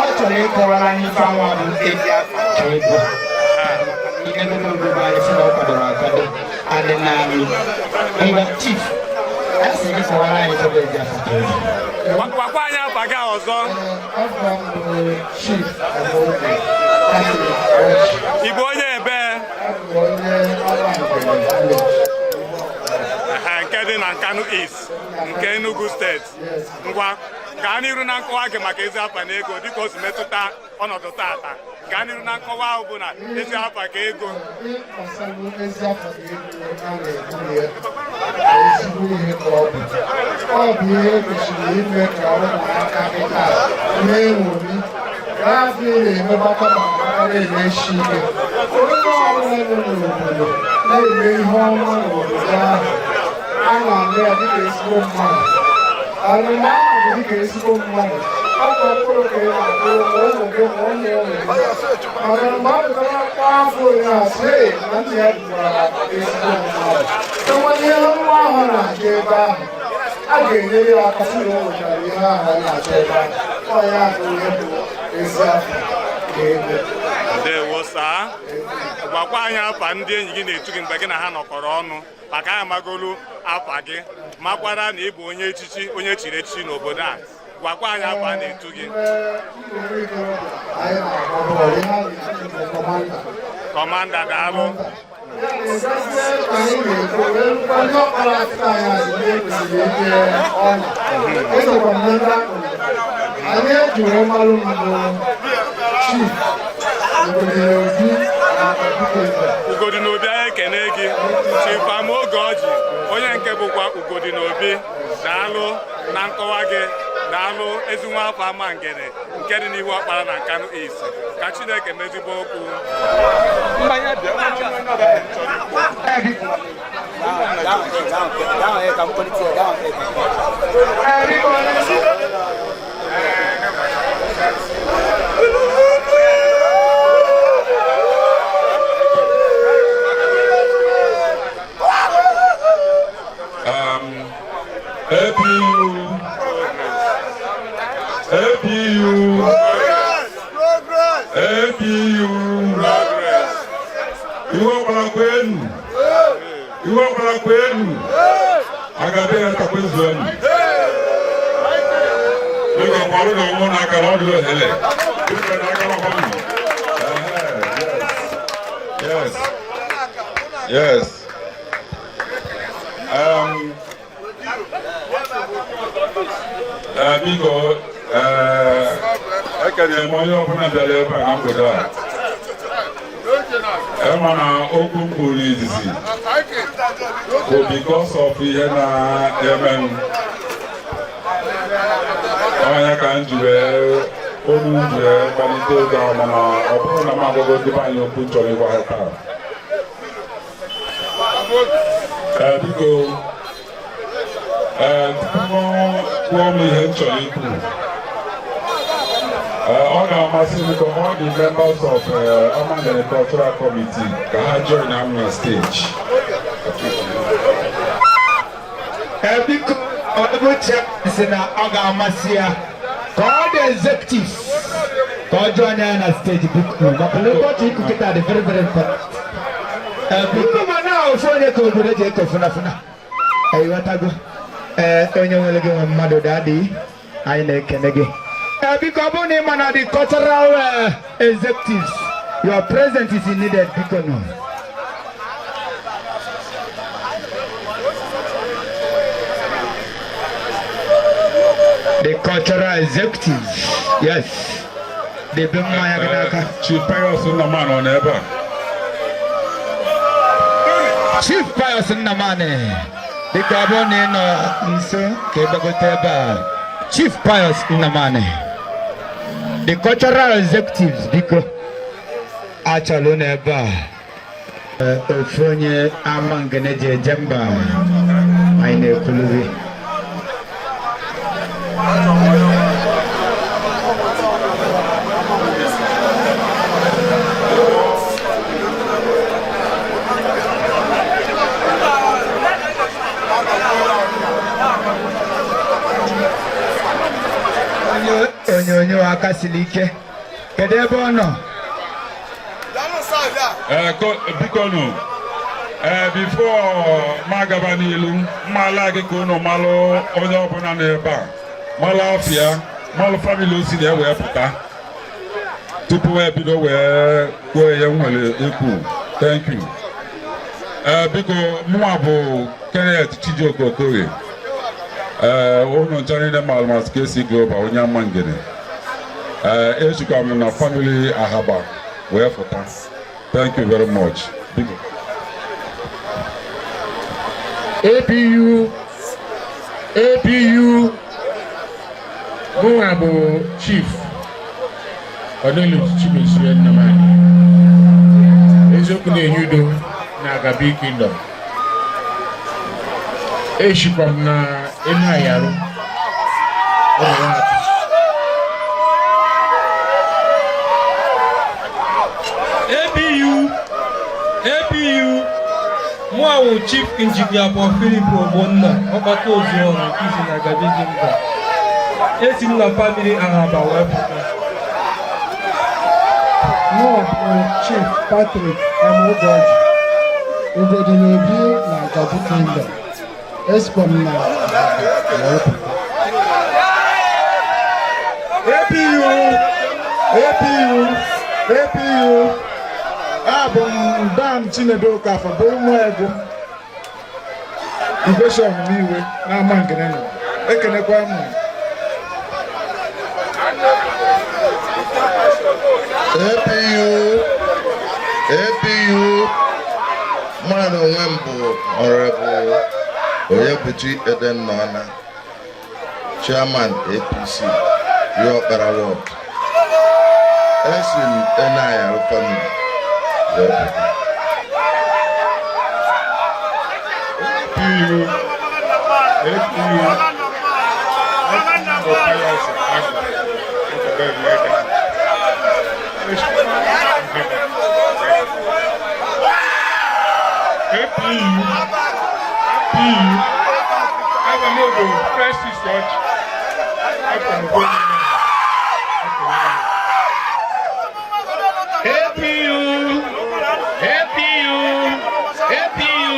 ọ chọrọ ịkọwara anyị ife anwa bụ ezi afa ka ego. Ihe ndị obodo anyị sị na ọ kwadoro akwado adị na ngwa. Chief, a sị gị kọwara anyị ife bụ ezi afa ka ego. Gwakwa anyị afa gị ọzọ. Afa m bụ Chief Amobi Catholic Ọchị. Ị bụ onye ebe? Abụ m onye Amangene village. Ehe, nke dị na Nkanu East nke Enugu Steeti. Ngwa, gaa n'iru na nkọwa gị maka ezi afa na ego, dịka o si metụta ọnọdụ tata. Gaa n'iru na nkọwa ahụ bụ na ezi afa ka ego. Ihe gbasara ezi afa na ego a na-ekwu ya, ezigbo ihe ka ọ bụ. Ọ bụ ihe kwesịrị ime ka ụmụaka kịta na-enwomi afọ ị na-eme gbakọta na-emechi ike. Onye ọbụla nọ n'obodo na-eme ihe ọma n'obodo ahụ, a na-ama ya dịka ezigbo mmadụ. Alụmahụ bụ dịka ezigbo mmadụ. Ọ bụ mkpụrụ ka ị na-akụrụ ma ụmụ gị ma ụmụ ụmụ gị, maka na mgbe a pụtara akpọ afọ onye a sị, "Ee, na nna ya bụkwara ezigbo mmadụ." Enwere ihe nwa ahụ na-achọ ebe ahụ, a ga-enyere ya aka sị na o nwechara ihe ahụ ọ na-achọ ebe ahụ. Ọ ya bụ ihe bụ ezi afa ka ego. Ndewo, saa. Gwakwa anyị afa ndị enyi gị na-etu gị mgbe gị na ha nọkọrọ ọnụ, maka anyị amagolu afa gị, makwara na ị bụ onye echichi, onye chiri echichi n'obodo a. Gwakwa anyị afa a na-etu gị. Mgbe m bụ nwa ikorobịa, anyị na-agba bọọlụ, ihe a na-etu bụ Commander. Commander, daalụ. Ya na-egosi ka anyị na-ekwu wee rukwa ndị ọkpara akịta anyị azụ ndị ekwesịrị ike ọnya. Esokwa m na ndị akpụrụ anyị eji wee malụ mbụ Chief Obodo Obi na Obikeze. Ugodi n'Obi, anyị ekene gị. Chief Amaoge Ọjị, onye nke bụkwa Ugodi n'Obi, daalụ na nkọwa gị. Daalụ, ezi nwa afọ Amangene nke dị n'ihu ọkpara na Nkanu East. Ka Chineke mezigbo okwu. APU, APU, APU, iwe ọgbara kwenu, iwe ọgbara kwenu, agabe ya ntakwezuenu. Biko, kwarụ na ọnwụ n'aka na ọdụ ohere. Biko, n'aka makwanụ. Yes. Biko, ekere m onye ọbụla bịara ebe a na mgbede a. Ema na okwu m kwuru izizi bụ because of ihe na-eme onye ka m ji wee olu m ji wee kpalite ego ahụ, mana ọ bụrụ na m agwago ndị be anyị okwu m chọrọ ịgwa ha taa. Ee, biko, ee, tupu m kwuo m ihe m chọrọ ikwu, ee, ọ ga-amasị m ka all the members of Amangene Cultural Committee ka ha join am na stage. Ee, biko, honorable chairman sị na ọ ga-amasị ya. Ka ọ dị executives ka ọ join ya na stage, biko, maka na ụbọchị ikwu kịta dị very very important. Ee, biko, ma na ofu onye ka obodo ji eko funafuna, ịghọtago? Ee, onye nwere gị nwe mmadụ. Daddy, anyị na-ekene gị. Ee, biko, ọ bụrụ na ị ma na the cultural executives, your presence is needed, biko nọ. The cultural executives, yes, debe mmanya gị n'aka. Chief Pius Nnamani ọ nọ ebe a? Chief Pius Nnamani, dịka ọ bụrụ na ị nọ nso, ka ị gbagote ebe a. Chief Pius Nnamani, the cultural executives, biko, achọrọ unu ebe a. Ofu onye Amangene ji eje mba, anyị na-ekwulu gị. Onye onyonyo aka siri ike, kedu ebe ọ nọ? Ee, biko nụ, ee, before m agaba n'ilu, mmala gị ka unu malụ onye ọbụla nọ ebe a, malụ afịa, malụ family o si na wee pụta tupu wee bido wee kwuo ihe m nwere ikwu. Thank you. Ee, biko, mụnwa bụ Kenneth Chijioke Okoye. Ee, unu ncha niile malụ mas KC Global, onye Amangene. Ee, echikwa m na family Ahaba wee fụta. Thank you very much, biko. APU, APU. Mụnwa bụ Chief Cornelius Chimezie Nnamani, eziokwu na-enye udo na Agabi Kingdom. Eshikwa m na Enuayarụ ụmụ nwatụ. APU, APU. Mụa wụ Chief Engineer Paul Philip Ogbonna, ọkpata ozuọra nke izi na Agabi Kingdom. Esi m na family Ahaba wee pụta. Mụ bụ Chief Patrick Amugoji, Ugodi na-ebi na Agabi Kingdom. Esikwa m na wee pụta. APU, APU, APU. Abụ m Dan Chinedu Okafọ, bụ ụmụ egwu Igwe ọmụmụ iwe n'ama nkene nọ. Ekenekwa m. APU, APU. Mụ na onwe m bụ Honorable Onyebuchi Edennọna, Chairman APC Yọkpara Ward. Esi m Enayarụ family wee pụta. APU, APU. Pius Agba, Ọkọ̀bẹ̀rẹ̀. APU, APU. Aga m bụ Francis Ọchị. Afọ m bụ APU, APU, APU.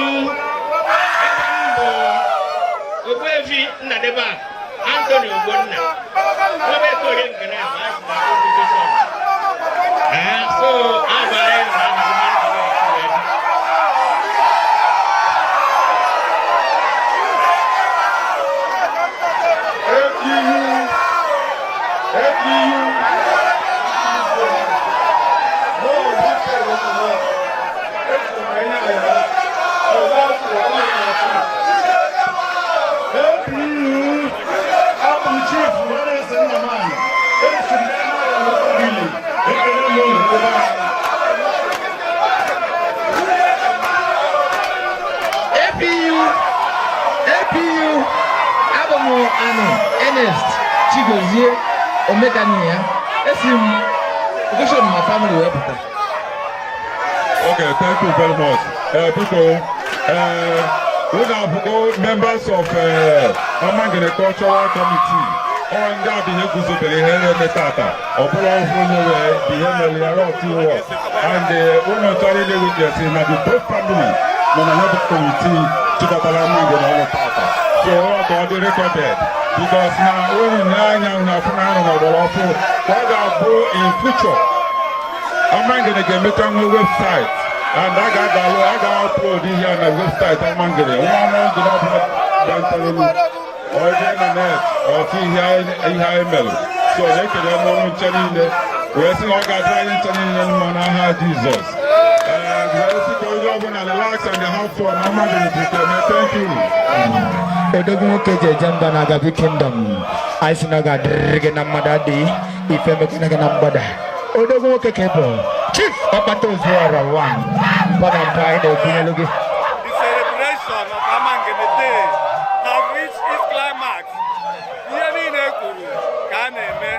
Ebe m bụ Ogbuefi Nnadebe Anthony Ogbonna. Ebe Korie nke na ee, so agba anyị na ahụzi. APU, APU. APU, abụ m Chief Lawrence Nnamani. Esi m n'Enuayarụ family. Ekele m unu ebe ahụ. APU, APU. Abụ m Anụ Ernest Chigozie Omekanne ya. Esi m Ogoshon ma family wee pụta. Okay, thank you very much. Biko, we have go members of Amangene Cultural Committee. Ọ ndị a bụ ihe guzobere ihe na-eme tata. Ọ bụrụ ọhụrụ onye wee bụ ihe mere ya rọ teamwork. And ụlọ chọrọ ile witness na the both family nọ na ya bụ committee chịkọtara Amangene ọnụ tata. So ọ ka ọ dị recorded because na unu na-anya unu afụ na anọ n'ọgbara ọfụ ka ọ ga-abụ in future. Amangene ga-emecha nwee website and a ga-adalụ a ga-upload ihe a na website Amangene. Nwa Amangene ọbụla bịantarelu ọjọọ na net ọtụ ihe anyị mere. So na-ekele m ọrụ nche niile wee sị na ọ ga-adị anyị nche niile mma n'aha Jizọs. Ee, wee sị ka onye ọbụla relax and have fun. Amangene jikere. Thank you. Odogwu nwoke ji eje mba na Agabi Kingdom, anyị sị na ọ ga-adịrịrị gị na mmadụ adịghị ife emekwana gị na mgbada. Odogwu nwoke ka ị bụ, Chief Ọkpata Ozuọra one mpa na mpa, anyị na-ekwunyelu gị. The celebration of Amangene Day have reached its climax. Ihe niile e kwuru ka a na-eme.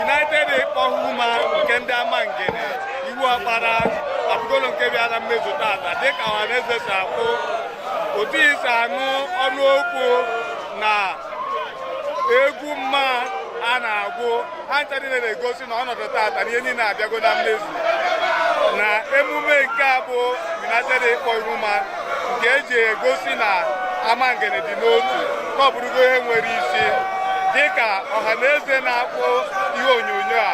United Ịkpọ Huma nke ndị Amangene Iwu Ọkpara abụgolo nke bịara mmezu tata, dịka ọhaneze si akwụ otu isi anụ ọnụ okwu na egwu mma a na-agwụ ha ncha niile, na-egosi na ọnọdụ tata na ihe niile abịago na mmezu na emume nke a bụ United Ịkpọ Ihuma, nke eji egosi na Amangene dị n'otu, ka ọ bụrụgo ihe nwere isi. Dịka ọha na eze na-akpụ ihe onyonyo a,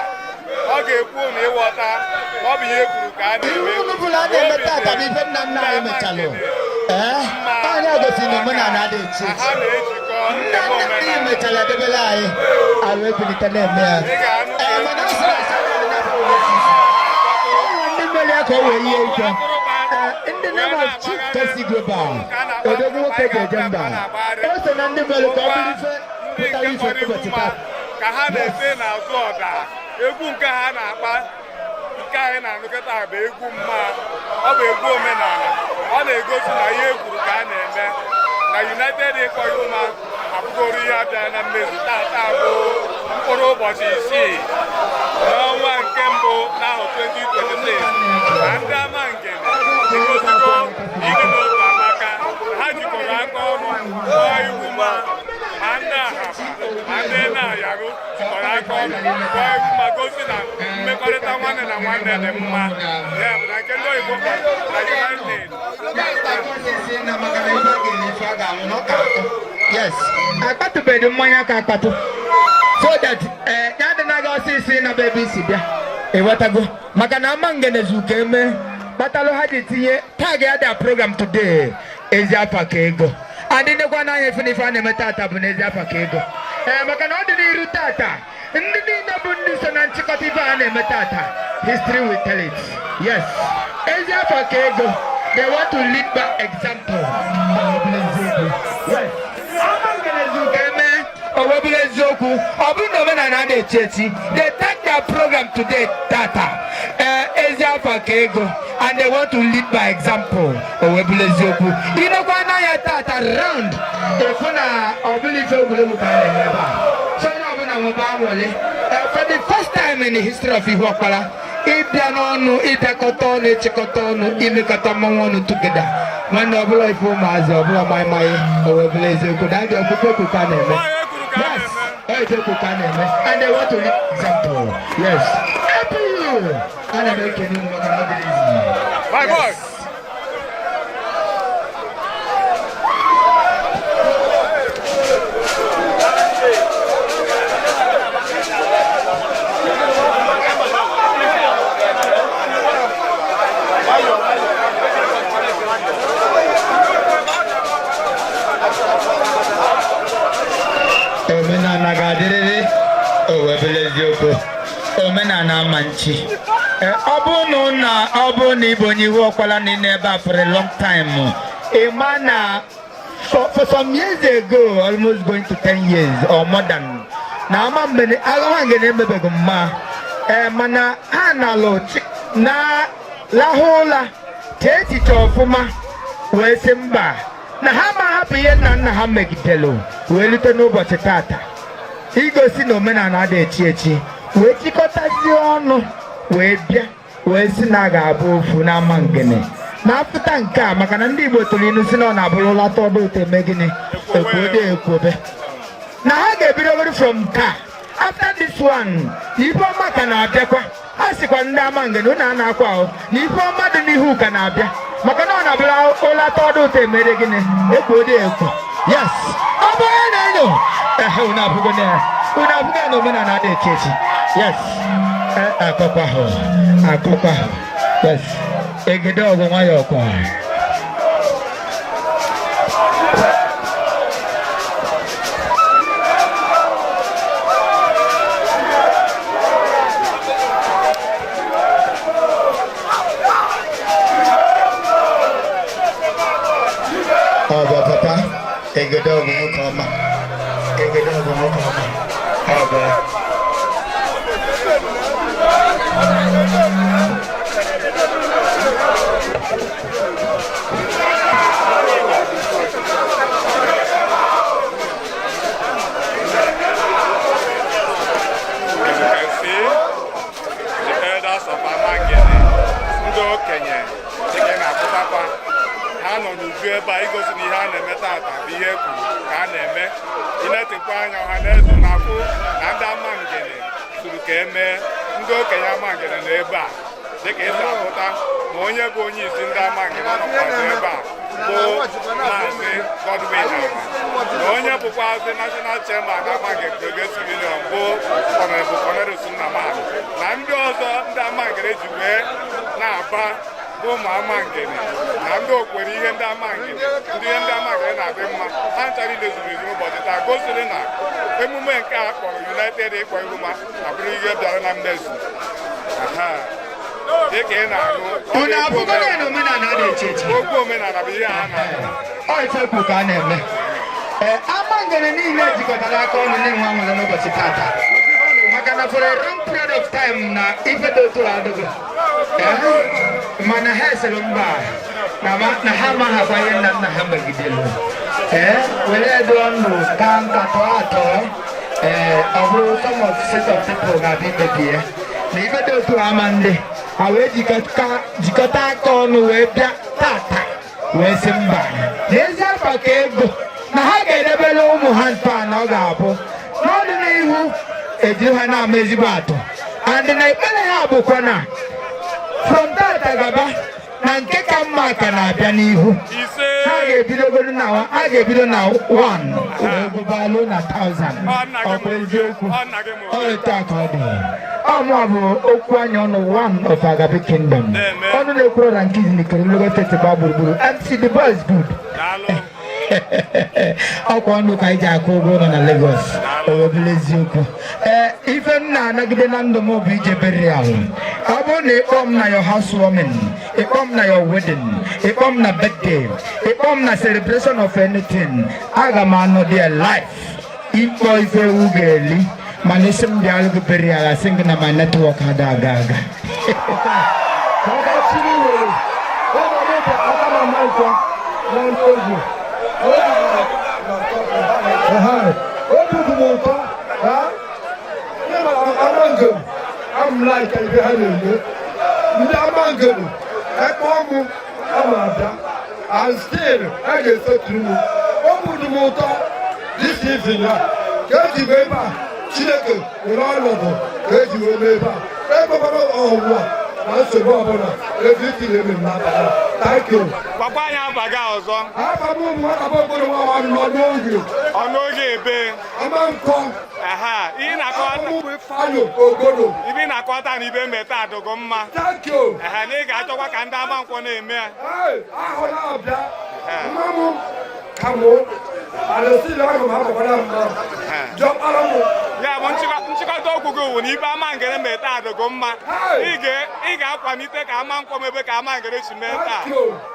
ọ ga-ekwu na ịghọta na ọ bụ ihe kwuru ka a na-eme. Unu bụla a na-eme tata bụ ife nna nna anyị mechalụ. Ee, anyị gosi na omenala dị iche Ha iche na-ejikọ nna eme nna anyị omenala. mechara debere anyị, anyị ebilite na-eme ya. Ee, mana ọ sịrị asị na ndị mmeri ya ka o wee yie ike. Ee, ndị name of Chief Kesi Global, odogwu nwoke ga-eje mba, o so na ndị mere ka ọ bụrụ ife Ndị pụtara nke ife kpọrọ ụbọchị ihu taa. ka ha na-ete n'azụ ọda egwu nke ha na-akpa, nke anyị na-anụkọta bụ egwu mma, ọ bụ egwu omenala. Ọ na-egosi na ihe ekwuru ka a na-eme na United Ịkpọ Ihuma abụgoro ihe abịara na mmezu. Tata bụ mkpụrụ ụbọchị 6 n'ọnwa nke mbụ n'ahụ 2026, na ndị Amangene egosigo ịdị n'otu amaka. Ha jikọrọ aka ọnụ kpọọ ihu ma ma ndị Ahaba ma ndị na-ayarụ jikọrọ aka ọnụ kpọọ ihu ma gosi na mmekọrịta nwanne na nwanne dị mma. Ya bụ na nke ndị oyibo kpọrọ na United. Yes, akpatụbeghị mmanya ka akpatụ so that ya adịnaghị ọsịsọ ịnaba ebe isi bịa, ịghọtago? Maka na Amangene zu ka eme kpatalụ ha ji tinye tag ya da program today, ezi afa ka ego adịnekwa n'anya. Ife na ife a na-eme tata bụ n'ezi afa ka ego. Ee, maka na ọ dị n'iru tata, ndị niile bụ ndị so na nchịkọta ife a na-eme tata, history will tell it. Yes, ezi afa ka ego, they want to lead by example. Yes, Amangene zu ka eme, o wee bụrụ eziokwu, ọ bụrụ na omenala adịghị echi echi. They tag their program today tata, ee, ezi afa ka ego, and they want to lead by example. O wee bụrụ eziokwu, inekwa n'anya tata round, efu na ọ bụrụ ife egwuregwu ka a na-eme ebe a. So onye ọbụla nwebe aṅụrị. For the first time in the history of Ihu Ọkpara, ịbịa n'ọnụ, ịbịakọta ọnụ, ịchịkọta ọnụ, imekọta mmanwụ ọnụ together, nwanne, ọbụla ife ụmụazị ọbụla maịmaị. O wee bụrụ eziokwu na adị ọkpụkpọ ekwu ka a na-eme. Yes, ọ ife ekwu ka a na-eme, and they want to lead example. Yes, APU, ana m ekene unu maka na ọ dịrị izi. My boy. Yes. Omenala ga-adịrịrị. O wee bụrụ eziokwu, omenala ama nchi. Ee, ọ bụrụ na ịbụ onye Ihu Ọkwala na ị nọ ebe a for a long time, ị ma na for some years ago, almost going to 10 years or more than, na ama mgbe Amangene emebeghị mma. Ee, mana ha na-alụ na lahụ ụla, chee echiche ọfụma, wee sị mba, na ha ma hapụ ihe nna nna ha megidelu wee rute n'ụbọchị tata, igosi na omenala adịghị echi echi, wee chịkọtazie ọnụ wee bịa wee sị na a ga-abụ ofu n'Amangene na afụta nke a, maka na ndị Igbo tụrụ ilu si na ọ na-abụrụ lata ọdụ ụtọ eme gịnị, ekwuode ekwuobe. Na ha ga-ebidogoro from taa. After this one, na ife ọma ka na-abịakwa. A sịkwa ndị Amangene unu a na-akwa ahụ na ife ọma dị n'ihu ka na-abịa, maka na ọ na-abụla ụla tọdụ ụtọ emere gịnị ekwo dị ekwo. Yes, ọ bụ onye na-enyo ehe. Unu abụgo na ya, unu abụgo ya na omenala adị echi echi. Yes, akọkwa ahụ, akọkwa ahụ. Yes, egede ọgụ nwayọọ kwa. Ọ bụ papa egede ọgụ nwoke ọma, egede ọgụ nwoke ọma, ọ bụ. As you can see, the elders of Amangene, ndị okenye dịka ị na-apụtakwa, ha nọ n'uju ebe a igosi na ihe a na-eme tata bụ ihe e kwuru ka a na-eme. Inetikwa anya ọha na eze na-afụ na ndị Amangene suru ka emee. Ndị okenye Amangene nọ ebe a dịka esi apụta, ma onye bụ onye isi ndị Amangene nọkwazi ebe a bụ Maazị Godwin Ama, na onye bụkwazị National Chairman Amangene Progressive Union bụ Honorable Cornelius Nnamani, na ndị ọzọ ndị Amangene ji wee na-aba bụ ụmụ Amangene na ndị okwere ihe ndị Amangene, ndị ihe ndị Amangene na-adị mma. Ha ncha niile zuru ezu n'ụbọchị taa, gosiri na emume nke a kpọrọ United Ịkpọ Ihuma abụrụ ihe bịara na mmezu. Aha. Dịka ị na-anụ, ọ Unu bụ okwu afụgo na omenala adị echi echi. Okwu omenala bụ ihe a na-anụ. Ọ ife kwu ka a na-eme. Ee, Amangene niile jikọtara aka ọnụ na-enwe aṅụrị n'ụbọchị tata, maka na for a long period of time na ife dị otu a adịgo. Ee, mana ha esere mba na ha amaghakwa ihe nna nna ha megidere, ee, were dụọ ndụ ka nka tọọ atọ. Ee, ọ bụrụ some of set of people ga-abịa imebi ya na ife dị otu a ama ndị ha wee jikọta aka ọnụ wee bịa tata wee sị mba, n'ezi afa ka ego na ha ga-edebere ụmụ ha ntọala ọ ga-abụ n'ọdịnihu ejiri ha na-ama ezigbo atụ. And na ekpere ha bụkwa na from tata gaba na nke ka mma ka na-abịa n'ihu. Ha ga-ebidogoro na ha ga-ebido na 1 wee gụbalụ na 1000. Ọ bụ eziokwu, ọ etu a ka ọ dị. Ọ mụọ bụ okwu anya ọnụ one of Agabi Kingdom, ọnụ na-ekwuru na nke izinikere Lagos State gbaa gburugburu, MC The Boy is Good. Ọkwa ọnụ ka anyị ji akwụ ụgwọ ụlọ na Lagos, o wee bụrụ eziokwu. Ee, ife m na-anagide na ndụ m bụ ije burial. Ọ bụrụ na ịkpọ m na your housewarming, ịkpọ m na your wedding, ịkpọ m na birthday, ịkpọ m na celebration of anything, aga m anọ there live ịkpọ ife ewu ga-eli. Mana isi m bịa gị burial, asị gị na my network ada aga aga. Ka ọ gachiri were ụmụ aka na ama nkwọ n'ọnụ ogwu. Obi dị m ụtọ ha Amangene am like ibe ha na-eme. Ndị Amangene ekpe ọmụ ama abịa and still ha ga-esetụrụ m. Obi dị m ụtọ this evening a ka eji wee ebe a. Chineke were ọnọdụ ka eji wee mee ebe a, ekwekwara ọnwụnwa na nsogbu ọbụla. Everything eme m n'abalị a. Thank you. Gwakwa anyị afa gị ọzọ. Afa m ụmụ nwata m okporo nwa nwa nọ n'oge. Ọnụ oge ebe? Ama nkọ. Aha, ihe na-akọwata Afa m bụ Ifeanyị Ogodo. Ibe ị na-akọwata na ibe mmeta adịgo mma. Thank you. Ehe, na ị ga-achọkwa ka ndị Amankwọ na-eme ya. Ee, ahụ na-abịa mma m ka mụ alụsịrị ahụ m abakwara mma jọkpara m. Ya bụ nchịkọta okwu gị wụ na ibe Amangene mee taa adịgo mma. Ị ga-akwalite ka Amankwọ mebe ka Amangene si mee taa.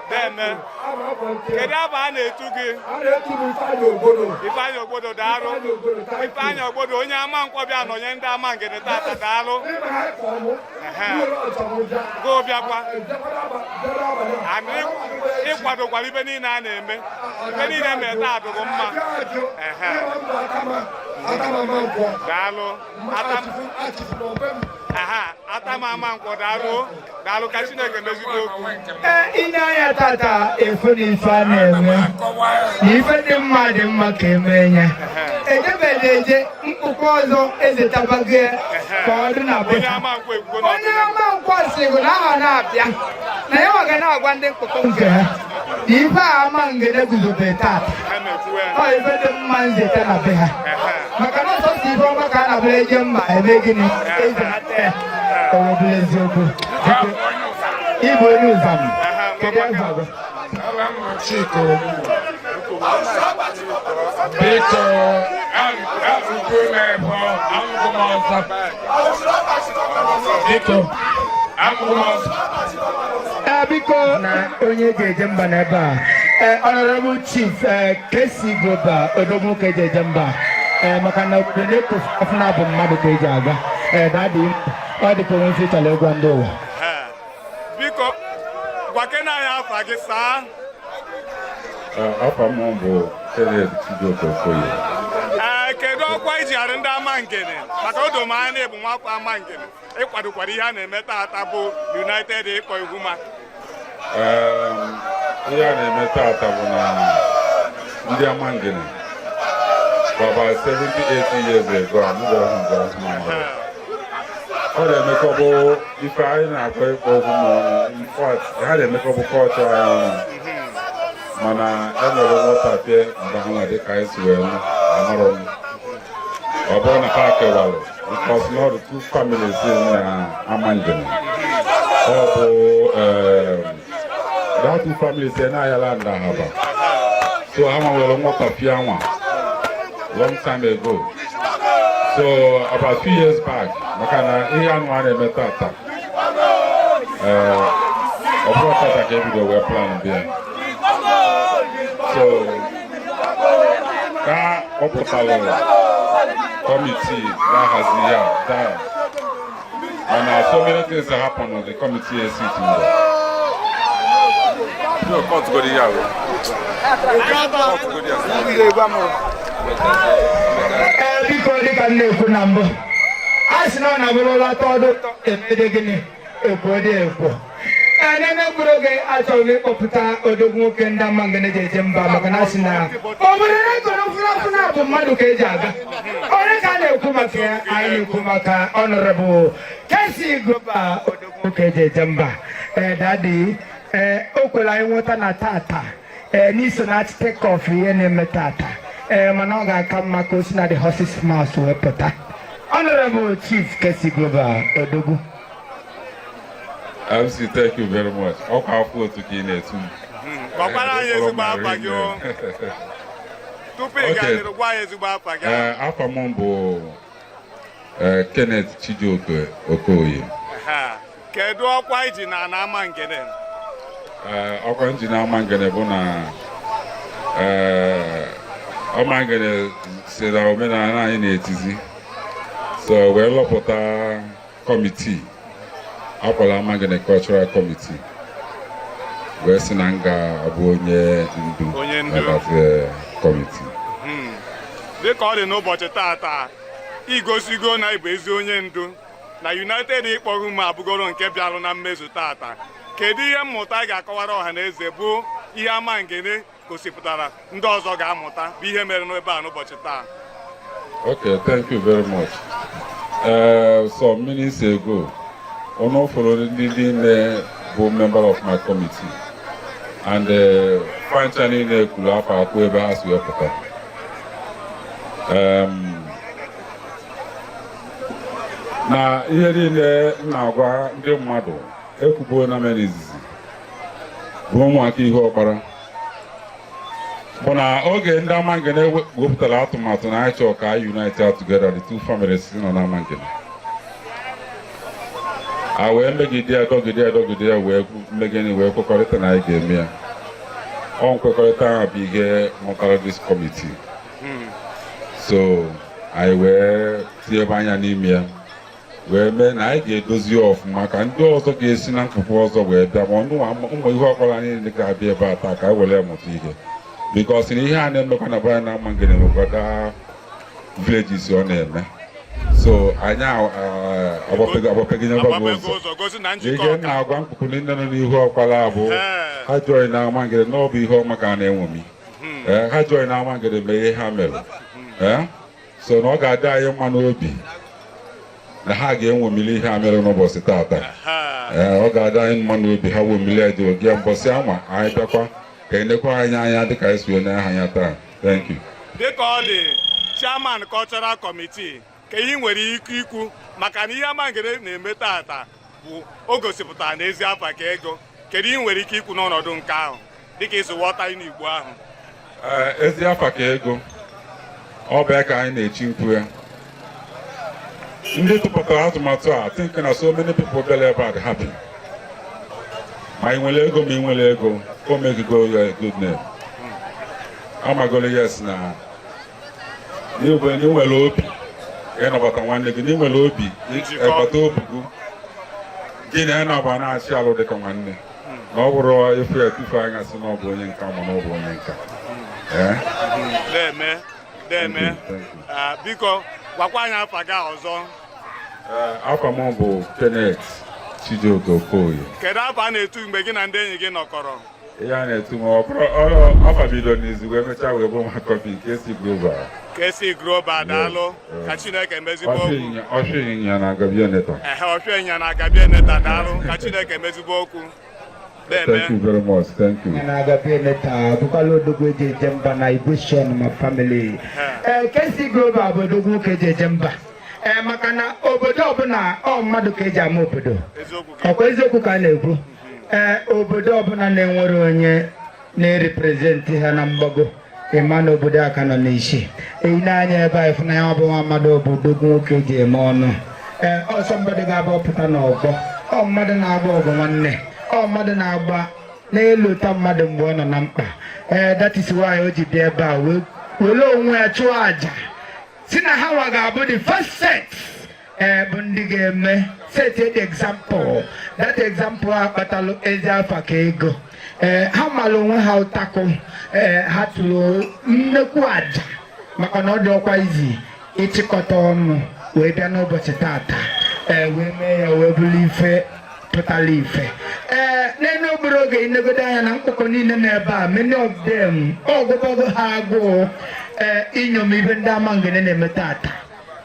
Deme, kedu abụ a na-etu gị? A na-etu m Ifeanyị Ogbodo. Ifeanyị Ogbodo, daalụ. Ifeanyị Ogbodo, onye Amankwọ bịa nọnye ndị Amangene tata, daalụ. Go bịakwa and ịkwadokwara ibe niile a na-eme, ibe niile mee taa adịgo mma. Ehe. Daalụ. Aha. Atama Amankwọ, daalụ, daalụ. Ka Chineke mezigbo okwu. Ee, ị na-anya tata efu na ife a na-eme na ife dị mma dị mma ka emee ya. Ejebela eje mkpụkpọ ọzọ ezetabago ya ka ọ dị na be Onye ha. Amankwọ ekwugo na Onye Amankwọ sịgụ na aha na-abịa na ya nwa ga na-agwa ndị mkpụkpọ nke ha na ife a Amangene guzobe tata ha na-ekwu ya. ọ ife dị mma nzeta na be ha, maka na ọsọsọ ife ọma ka a na-abụla eje mba eme gịnị ezenata ya o wee bụrụ eziokwu. Biko, ịbụ onye ụzam, kedu afọ gị? Chika Ogbu. Biko, arụgo m ebe amụgo m ọzọ. Biko, amụgo m ọzọ. Ee, biko, na onye eji eje mba n'ebe a, ee, Honorable Chief, ee, Kesi Global, odogwu ka eji eje mba, ee, maka na obodo na-ekpo afụna bụ mmadụ ka eji aga. Ee, daddy, ọ dịka onwe ife chọrọ ịgwa ndị ụwa. Ee. Biko, gwakena anyị afa gị saa. Afa m bụ Kenneth Chijioke Okoye. Ee, kedu ọkwa iji arị ndị Amangene? Maka o doo m anya na ịbụ nwafọ Amangene, ịkwadokwara ihe a na-eme taata bụ United Ịkpọ Ihuma. Ihe a na-eme taata bụ na ndị Amangene for about 70 80 years ago amụbeghị mgbe ahụ mmadụ. Ọ na-emekọbụ ife anyị na-akpọ ịkpọ okwu ma ọnụ. In fact, ha na-emekọbụ kọlchọ anyị ọnụ, mana e nwere nghọtafie mgbe ha nwa dịka anyị si wee nụ amarọ m. Ọ bụrụ na ha kewalụ because na ọ dị two families na Amangene. Ọ bụ that two families na-ayala ndahaba, so ha nwere nghọtafie anwa long time ago. So about 2 years back, maka na ihe anụ a na-eme tata, ee, ọ bụrụ tata ka ebido wee plan bịa, so ka ọ pụtalụ committee na-ahazi ya daa, mana so many things happen on the committee esit mgbe. No, cut go ya o. Cut go ya. Ee, biko, dịka m na-ekwu na mbụ, a sị na ọ na-abụrụla atọ ọdụ ụtọ emede gịnị ekwo dị ekwo. Ee, n'ebe mkpụrụ oge achọrọ m ịkpọpụta odogwu nwoke ndị Amangene ji eje mba, maka na a sị na obodo na-ekoro fụrafụna bụ mmadụ ka eji aga. Onye ka a na-ekwu maka ya? Anyị na-ekwu maka Honorable Kesi Global, odogwu nwoke eji eje mba. Ee, daddy, ee, o kwere anyị nweta na tata, ee, n'iso na take off ihe na-eme tata, ee, mana ọ ga-aka mma ka o si na the horse's mouth wee pụta. Honorable Chief Kesi Global, odogwu. MC, thank you very much. Ọkwa afọ otu ka ị na-etu m. Gwakwara anyị ezigbo afa gị o. Tupu ị gaa n'iru, gwa anyị ezigbo afa gị. Ee, afa m bụ Kenneth Chijioke Okoye. Ha. Kedu ọkwa iji na ana Amangene? Ee, ọkwa nji na Amangene bụ na ee, Amangene si na omenala anyị na-etizi, so wee lọpụta committee akpọrọ Amangene Cultural Committee, wee sị na m ga-abụ onye ndu Onye ndu. na that committee. Dịka ọ dị n'ụbọchị tata, igosigo na ịbụ ezi onye ndu na United Ịkpọ Ihuma abụgoro nke bịarụ na mmezu tata. Kedu ihe mmụta ị ga-akọwara ọha na eze bụ ihe Amangene gosipụtara ndị ọzọ ga-amụta bụ ihe mere n'ebe a n'ụbọchị taa? Okay, thank you very much. Some minutes ago, unu fụrụ ndị niile bụ member of my committee and fancha niile kwuru afọ akpụ ebe ha si wepụta. Na ihe niile m na-agwa ndị mmadụ ekwubuo na mere izizi bụ ụmụaka ihe ọkpara bụ na oge ndị Amangene wepụtara atụmatụ na anyị chọrọ ka anyị unite together, the two families nọ na Amangene, a wee megide ya, dọgide ya, dọgide ya, wee megide, wee kwekọrịta na anyị ga-eme ya. Ọ nkwekọrịta ahụ bụ ihe mụtara this committee, so anyị wee tinyebe anya n'ime ya wee mee na anyị ga-edozi ya ọfụma ka ndị ọzọ ga-esi na mkpụkpụ ọzọ wee bịa, ma ụmụ ihe ọkpọrọ anyị niile ga-abịa ebe a taa ka anyị were ya mụta ihe, because na ihe a na-emekwa na be anyị na Amangene emekwa daa villages ọ na-eme. So anyị agbapego nyebe bụ Agbapego ụzọ. Ụzọ gosi na njikọ Ihe m ọka. Na-agwa mkpụkpụ niile nọ n'ihu ọkwala bụ ha join na Amangene na ọ bụ ihe ọma ka a na-enwomi. Ee, ha join na Amangene mee ihe ha mere. Ee, so na ọ ga-adị anyị mma n'obi na ha ga-enwomili ihe ha mere n'ụbọchị taata. Ee, ọ ga-adị anyị mma n'obi ha womili ya dị oge mbọsị anwa anyị bịakwa ka enekwa anyị anya dịka anyị si onye aha ya taa. Thank you. Dịka ọ dị, chairman cultural committee, ka ihe ị nwere ike ikwu maka na ihe Amangene na-eme tata bụ o gosipụtara na ezi afa ka ego, kedu ihe ị nwere ike ikwu n'ọnọdụ nke ahụ dịka isi ghọta ịnụ Igbo ahụ? Ee, ezi afa ka ego, ọ bụ ya ka anyị na-echi mkpu ya. Ndị tụpụtara atụmatụ a think na so many people bịara ebe a dị happy. Ma ị nwere ego, ma ị nwere ego, o megigo ya a good name. Amagolo, yes, na n'igwe na ị nwere obi ịnabata nwanne gị, na ị nwere obi Njikọ. ịbata obi gị gị na ya na-agba na-achị alụ dịka nwanne, na ọ bụrụ efu ya tufu anya sị na ọ bụ onye nka ma na ọ bụ onye nka. Ee. Deme, deme. Thank you, thank you. Ah, biko gwakwa anyị afa gị ọzọ. Ee, afa m bụ Kenneth Chijioke Okoye. Kedu afa a na-etu mgbe gị na ndị enyi gị nọkọrọ? Ihe a na-etu m, ọ bụrụ ọrụ afa bido n'izu wee mechaa wee bụrụ maka kọfị KC Global. KC Global, daalụ. Ka Chineke mezigbo okwu. Ọchụ ịnyịnya na Gabia Neta. Ehe, ọchụ ịnyịnya na Gabia Neta, daalụ. Ka Chineke mezigbo okwu. Deme. Thank you very much, thank you. Na Gabia Neta bụkwala odogwu eji eje mba na Igbo ma family. Ee, KC Global bụ odogwu nwoke eji eje mba. Ee, maka na obodo ọbụla, ọ mmadụ ka eji ama obodo. Eziokwu gị. Ọkwa eziokwu ka a na-ekwu? Ee, obodo ọbụla na-enwere onye na-erepresent ha na mgbago, ịma na obodo aka nọ n'isi eyi n'anya ebe a ịfụnanya ọ bụ nwa mmadụ bụ odogwu nwoke eji eme ọnụ. Ee, ọsọ mmadụ ga-abụ ọpụta n'ọgbọ, ọ mmadụ na-agba ọgụ nwanne, ọ mmadụ na-agba n'elu ụta mmadụ mgbe ọ nọ na mkpa. Ee, that is why o ji bịa ebe a wee were onwe ya chụọ àjà si na ha nwa ga-abụ the first set, ee, bụ ndị ga-eme set the example. That example a kpatalụ ezi afa ka ego. Ee, ha mara onwe ha ụtakụ. Ee, ha tụrụ nnekwu àjà maka na ọ dị ọkwa izi ịchịkọta ọnụ wee bịa n'ụbọchị tata, ee, wee mee ya wee bụrụ ife pụtara ife. Ee, n'elu obere oge inegodo anya na mkpụkọ niile n'ebe a, many of them ọgụgọgụ ha agụụ, ee, inyom ife ndị Amangene na-eme tata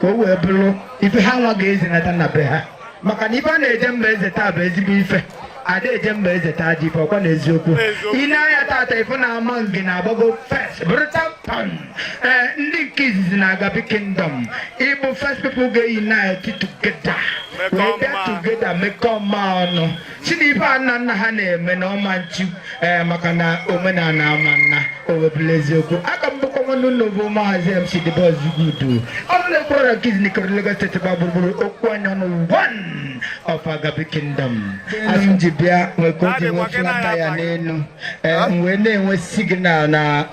ka o wee bụrụ ife ha nwa ga-ezinata na be ha, maka na ife a na-eje mba eze taa bụ ezigbo ife ada eje mba eze taa ji ife ọkwa na eziokwu. Eziokwu. Ị na-anya tata ife na Amangene agbago first bụrụ champion. Ee, ndị nke izizi na Agabi Kingdom ịbụ first people ga-unite together wee bịa Mekọọ mma. Together mekọọ mma ọnụ si na ife a nna nna ha na-eme na ọma nchu. Ee, maka na omenala ama nna o webụla eziokwu aka m bụkwa nwanne ụlọ bụ Maazị MC The Boss Gudu ọnụ na-ekwuru nke izi n'ikoro Lagos State gba gburugburu okwu anya ọnụ one of Agabi Kingdom. Asị m ji bịa nwee ka o ji nwee flata ya n'elu. Ee, m wee na-enwe signal na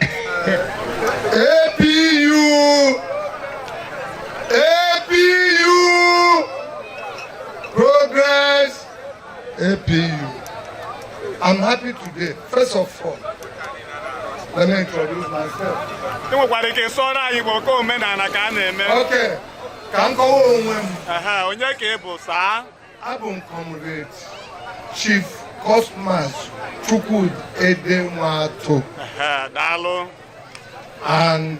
APU, APU, progress, APU. I'm happy today. First of all, let me introduce myself. Ị nwekwara ike sụọrọ anyị Igbo ka omenala ka a na-eme. Okay, ka m kọwaa onwe m. Ehe, onye ka ị bụ, saa? Abụ m Comrade Chief Cosmas Chukwudi Edenwatụ. Ehe, daalụ. And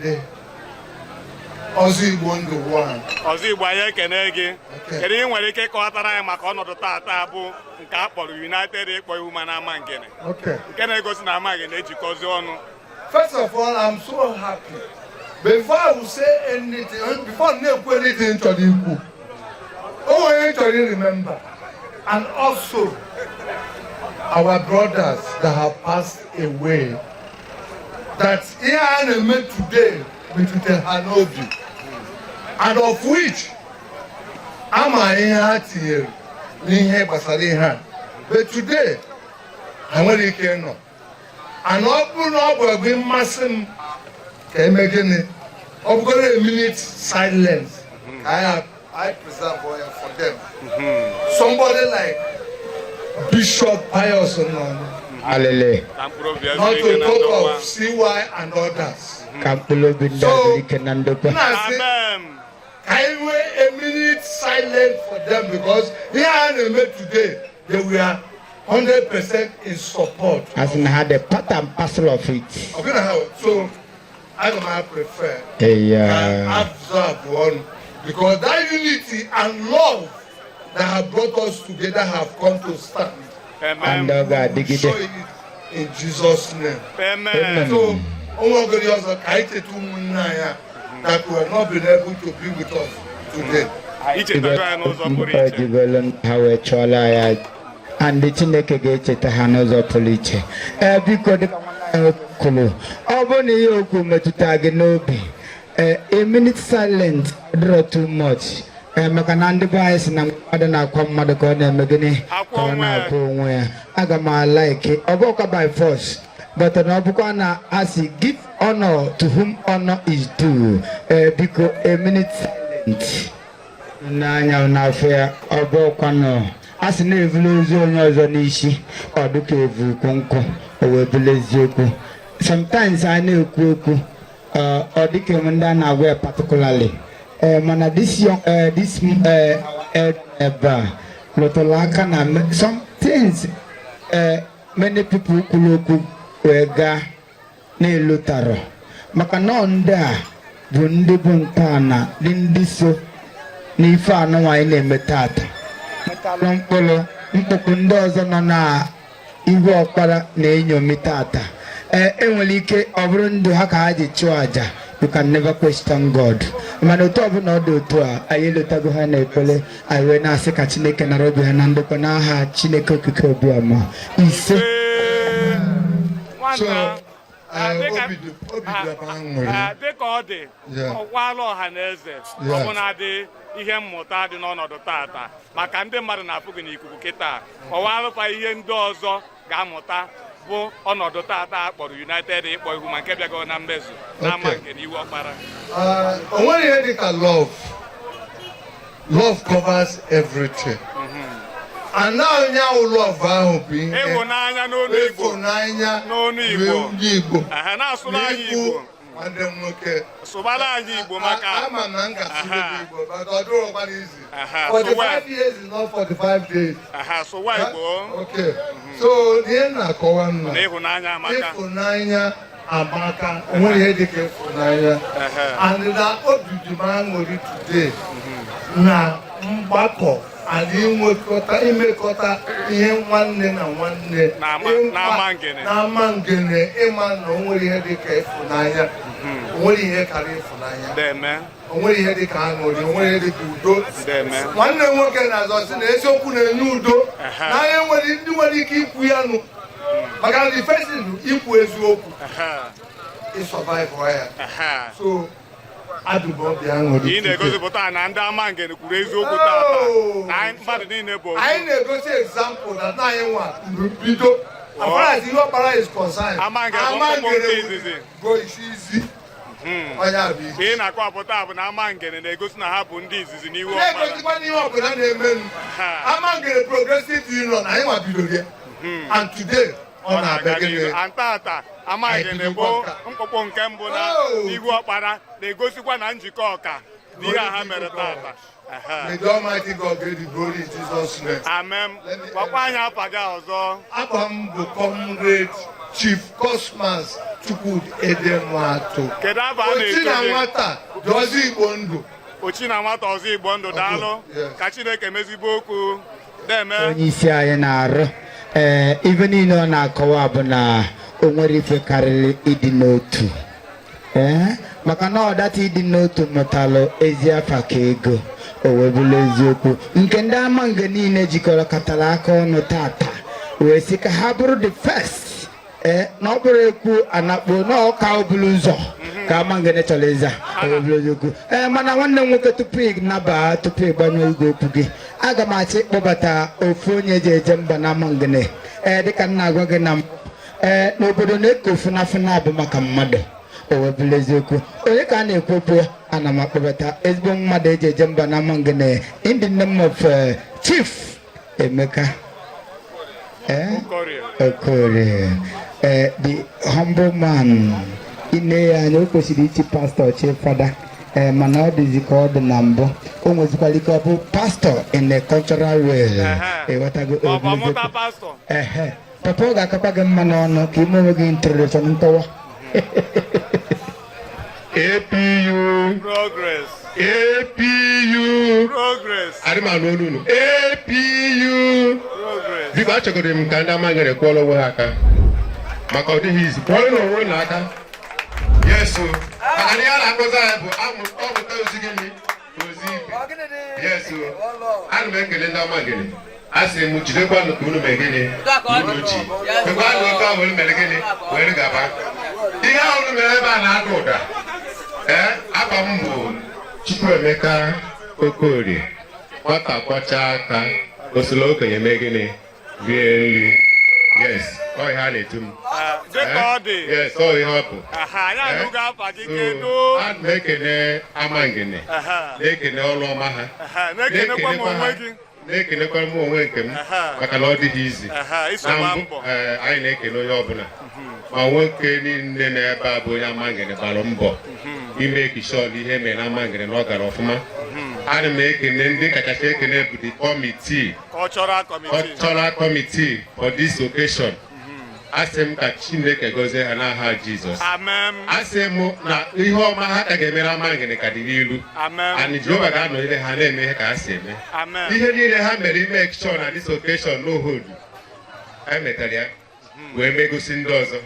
Ọzọ Igbo Ndụ One. Ọzọ Igbo, anyị ekene gị. Okay. Kedu ihe ị nwere ike ịkọwatara anyị maka ọnọdụ tata bụ nke a kpọrọ United ịkpọ ihu ma na Amangene nke na-egosi na Amangene ejikọzi ọnụ? First of all, I'm so happy. Before I will say anything, before m na-ekwu anything chọrọ ikwu, o nwere chọrọ remember, and also our brothers that have passed away, that ihe a na-eme today metụtara ha n'obi, and of which ama ihe ha tinyere n'ihe gbasara ihe a, but today ha nwere ike ịnọ, and ọ bụrụ na ọ bụ ebe mmasị m ka eme gịnị, ọ bụgoro a minute silence ka I preserve oil for them. Somebody like Bishop Pius Nonye, Alele. Ka mkpụrụ obi ya not zuru ike to na talk ndokwa. of CY and others. Ka mkpụrụ obi ndị a zuru ike na ndokwa. Na-asị Amen. Ka anyị nwee a minute silent for them, because ihe a na-eme today, they were 100% in support. As in ha the part and parcel of it. Ọ gị na ha. So aga m prefer Eya. ka absorb one, because that unity and love that have brought us together have come to stand. And ọ ga-adịgide. Show it in Jesus' name. Amen. So onwe ogori ọzọ, ka anyị cheta ụmụnne anyị a that were not been able to be with us today. Ichetago ya n'ụzọ pụrụ iche. Ejigolo ha wee chụọla ya, and Chineke ga-echeta ha n'ụzọ pụrụ iche. Ee, biko, dịka nwanne anyị nwoke kwuru, ọ bụrụ na ihe okwu metụta gị n'obi, ee, a minute silent dịrọ too much, ee, maka na ndị be anyị si na mmadụ na-akwa mmadụ ka ọ na-eme gịnị, ka ọ na-akwa onwe ya. Aga m a-like, ọ bụkwa by force, but na ọ bụkwa na asị, "Give honor to whom honor is due." Ee, biko, a minute silent n'anya n'afọ ya. Ọ bụ ọkwanụ a sị na-evulu ozu onye ọzọ n'isi, ọ dịka evu ukwu nkụ, o wee bụrụ eziokwu. Sometimes a na-ekwu okwu, ọ dịka enwe ndị a na-agwa ya particularly, ee, mana this young, this ebe a lụtụrụ aka na some things, many people kwuru okwu wee gaa na-elotarọ, maka na ọ ndị a bụ ndị bụ ntọala dị, ndị so n'ife anụnwa anyị na-eme tata metalụ mkpụrụ mkpụkụ ndị ọzọ nọ na igwe ọkpara na-enyomi tata. Ee, enwere ike ọ bụrụ ndụ ha ka ha ji chụọ àjà. You can never question God. Mana otu ọbụla ọ dị, otu a anyị elotago ha n'ekpere anyị, wee na-asị ka Chineke nara obi ha na ndokwa n'aha Chineke Okike Obiọma. Ise. So Nwata, obi dị ebe aṅụrị. Dịka ọ dị, ọkwala ọha na eze, ọbụna dị ihe mmụta dị n'ọnọdụ tata maka ndị mmadụ na-afụ gị n'ikuku kịta, kọwalụfa ihe ndị ọzọ ga-amụta bụ ọnọdụ tata a kpọrọ United Ịkpọ Ihu, ma nke bịago na mmezu n'ama nke n'iwu ọkpara. O nwere ihe dị ka love. Love covers everything. And now onye ahụ, love ahụ bụ ihe ịhụnanya n'onu Igbo. Ịhụnanya N'onu Igbo. Ndị Igbo. Aha, na-asụrụ anyị N'ikwu Igbo. Nwanne m nwoke. Sụbara anyị Igbo maka Ama m na m ga-asụrụ gị Igbo, but ọ dịrọkwa easy. Sụwa. 45 years is not 45 days. Aha, sụwa Igbo. Okay. So ihe m na-akọwa nna, na ịhụnanya amaka. Ịfụnanya amaka. O nwere ihe dị ka ịfụnanya. And na obi dị m aṅụrị today na mgbakọ and inwekọta, imekọta ihe nwanne na nwanne N'ama ngene. N'ama ngene, ịma na o nwere ihe dị ka ịfụnanya, o nwere ihe karịa ịfụnanya. Deme. O nwere ihe dị ka aṅụrị, o nwere ihe dị ka udo. Deme. Nwanne m nwoke na-azọ sị na eziokwu na-enye udo. Na anyị nwere ndị nwere ike ikwu ya nụ, maka na the first thing bụ ikwu eziokwu, ị survive ya. So adụbọ obi aṅụrị Ị na-egosipụta na ndị ama ngene kwuru eziokwu tata, na anyị mmadụ niile bụ ofu. Anyị na-egosi example na anyị nwa bido, as far as ihe ọkpara is concerned. Ama ngene bụ mkpụmkpụ nke izizi. Bụ isi izi onye a bụ isi. Ị na-akọwapụta bụ na ama ngene na-egosi na ha bụ ndị izizi n'iwu ọkpara. Na-egosikwa n'ihe ọbụla na-emenụ, Amangene Progressive Union, anyị nwa bidoro ya, and today ọ na-abịa gịnị? Antata Amangene bụ mkpụkpụ nke mbụ na ihu ọkpara, na-egosikwa na njikọ ọka na ihe a ha mere tata. May the Almighty God get the glory in Jesus' name. Amen. Gwakwa anyị afa gị ọzọ. Afa m bụ Comrade Chief Cosmas Chukwudi Edenwatụ. Kedu afa a Ochi na-eto na gị? Nwata Dozie Igbo Ndụ. Ochi na Nwata Ọzọ Igbo Ndụ, daalụ. Ka Chineke mezigbo okwu deme. Onye isi anyị na-arụ, ee, ife niile ọ na-akọwa bụ na o nwere ife karịrị ịdị n'otu, ee, maka na ọdata ịdị n'otu mụtalụ ezi afa ka ego. O wee bụrụ eziokwu nke ndị ama nge niile jikọrọ katara aka ọnụ tata wee sị ka ha bụrụ the first, ee, na ọ bụrụ ekwu anakpo na ọka obulu ụzọ ka ama ngene chọrọ ịza. O wee bụrụ eziokwu. Ee, mana nwanne m nwoke, tupu ị naba, tupu ị gbanyụọ igwe okwu gị, aga m achọ ịkpọbata ofu onye ji eje mba na ama ngene. Ee, dịka m na-agwa gị na mbụ, ee, n'obodo na-eko funafuna bụ maka mmadụ. O wee bụrụ eziokwu, onye ka a na-ekwu okwu ya? Ana m akpọbata ezigbo mmadụ eji eje mba na ama ngene in the name of Chief Emeka Okorie. Okorie, the humble man. Ine ya anya, o kwesịrị ichi pastọ, chi fada. Ee, mana ọ dịzi ka ọ dị na mbụ. O nwezikwara ike ọ bụ pastor in a cultural way, ịghọtago? Ma ọ bụ ọmụta pastor. Ehe, papa, ọ ga-akakwa gị mma n'ọnụ ka ime onwe gị introduction, nkọwa. APU. Progress. APU. Progress. Adị m anụ olu unu. APU. Progress. Biko, achọgoro m ka ndị Amangene kwụọrọ onwe ha aka maka ọ dịghị izu. Kwụọrọ na onwe na aka. Yes o. Maka na ihe a na-akpọzi anyị bụ ọmụta ozi gịnị? Ozi ibe. Yes o. Ana m ekele ndị Amangene. A sị m jidekwanụ ka unu mee gịnị? Ka unu ji. Mekwanụ oke ahụ unu mere gịnị? Were gaba. Ihe ahụ unu mere ebe a na-ada ụda. Ee, afa m bụ Chukwuemeka Okorie. Nwata kwachaa aka, osolo okenye mee gịnị? Rie nri. Yes, ọ ihe a na-etu m. Dịka ọ dị. Yes, ọ ihe ọ bụ. Aha, anyị anụgo afa gị. So, Kedu? ana m ekene Amangene, na-ekene ọrụ ọma ha, Aha, na-ekenekwa m onwe gị. Na-ekenekwa m onwe nke m maka na ọ dịghị izi. Aha, iso Na gba mbụ, mbọ. ee, anyị na-ekene onye ọbụla, ma nwoke niile n'ebe a bụ onye Amangene gbara mbọ ime kishọn ihe mere na Amangene na ọ gara ọfụma. Ana m ekene ndị kachasị ekene bụ the committee, Cultural committee. Cultural committee for this occasion. Asị m ka Chineke gọzie ha n'aha Jizọs. Amen. Asị m na ihe ọma ha ka ga-emere Amangene ka dị n'ilu. Amen. And Jehova ga-anọnyere ha na-eme ihe ka ha si eme. Amen. Ihe niile ha mere ime sure na this occasion no hold emetara ya wee megosi ndị ọzọ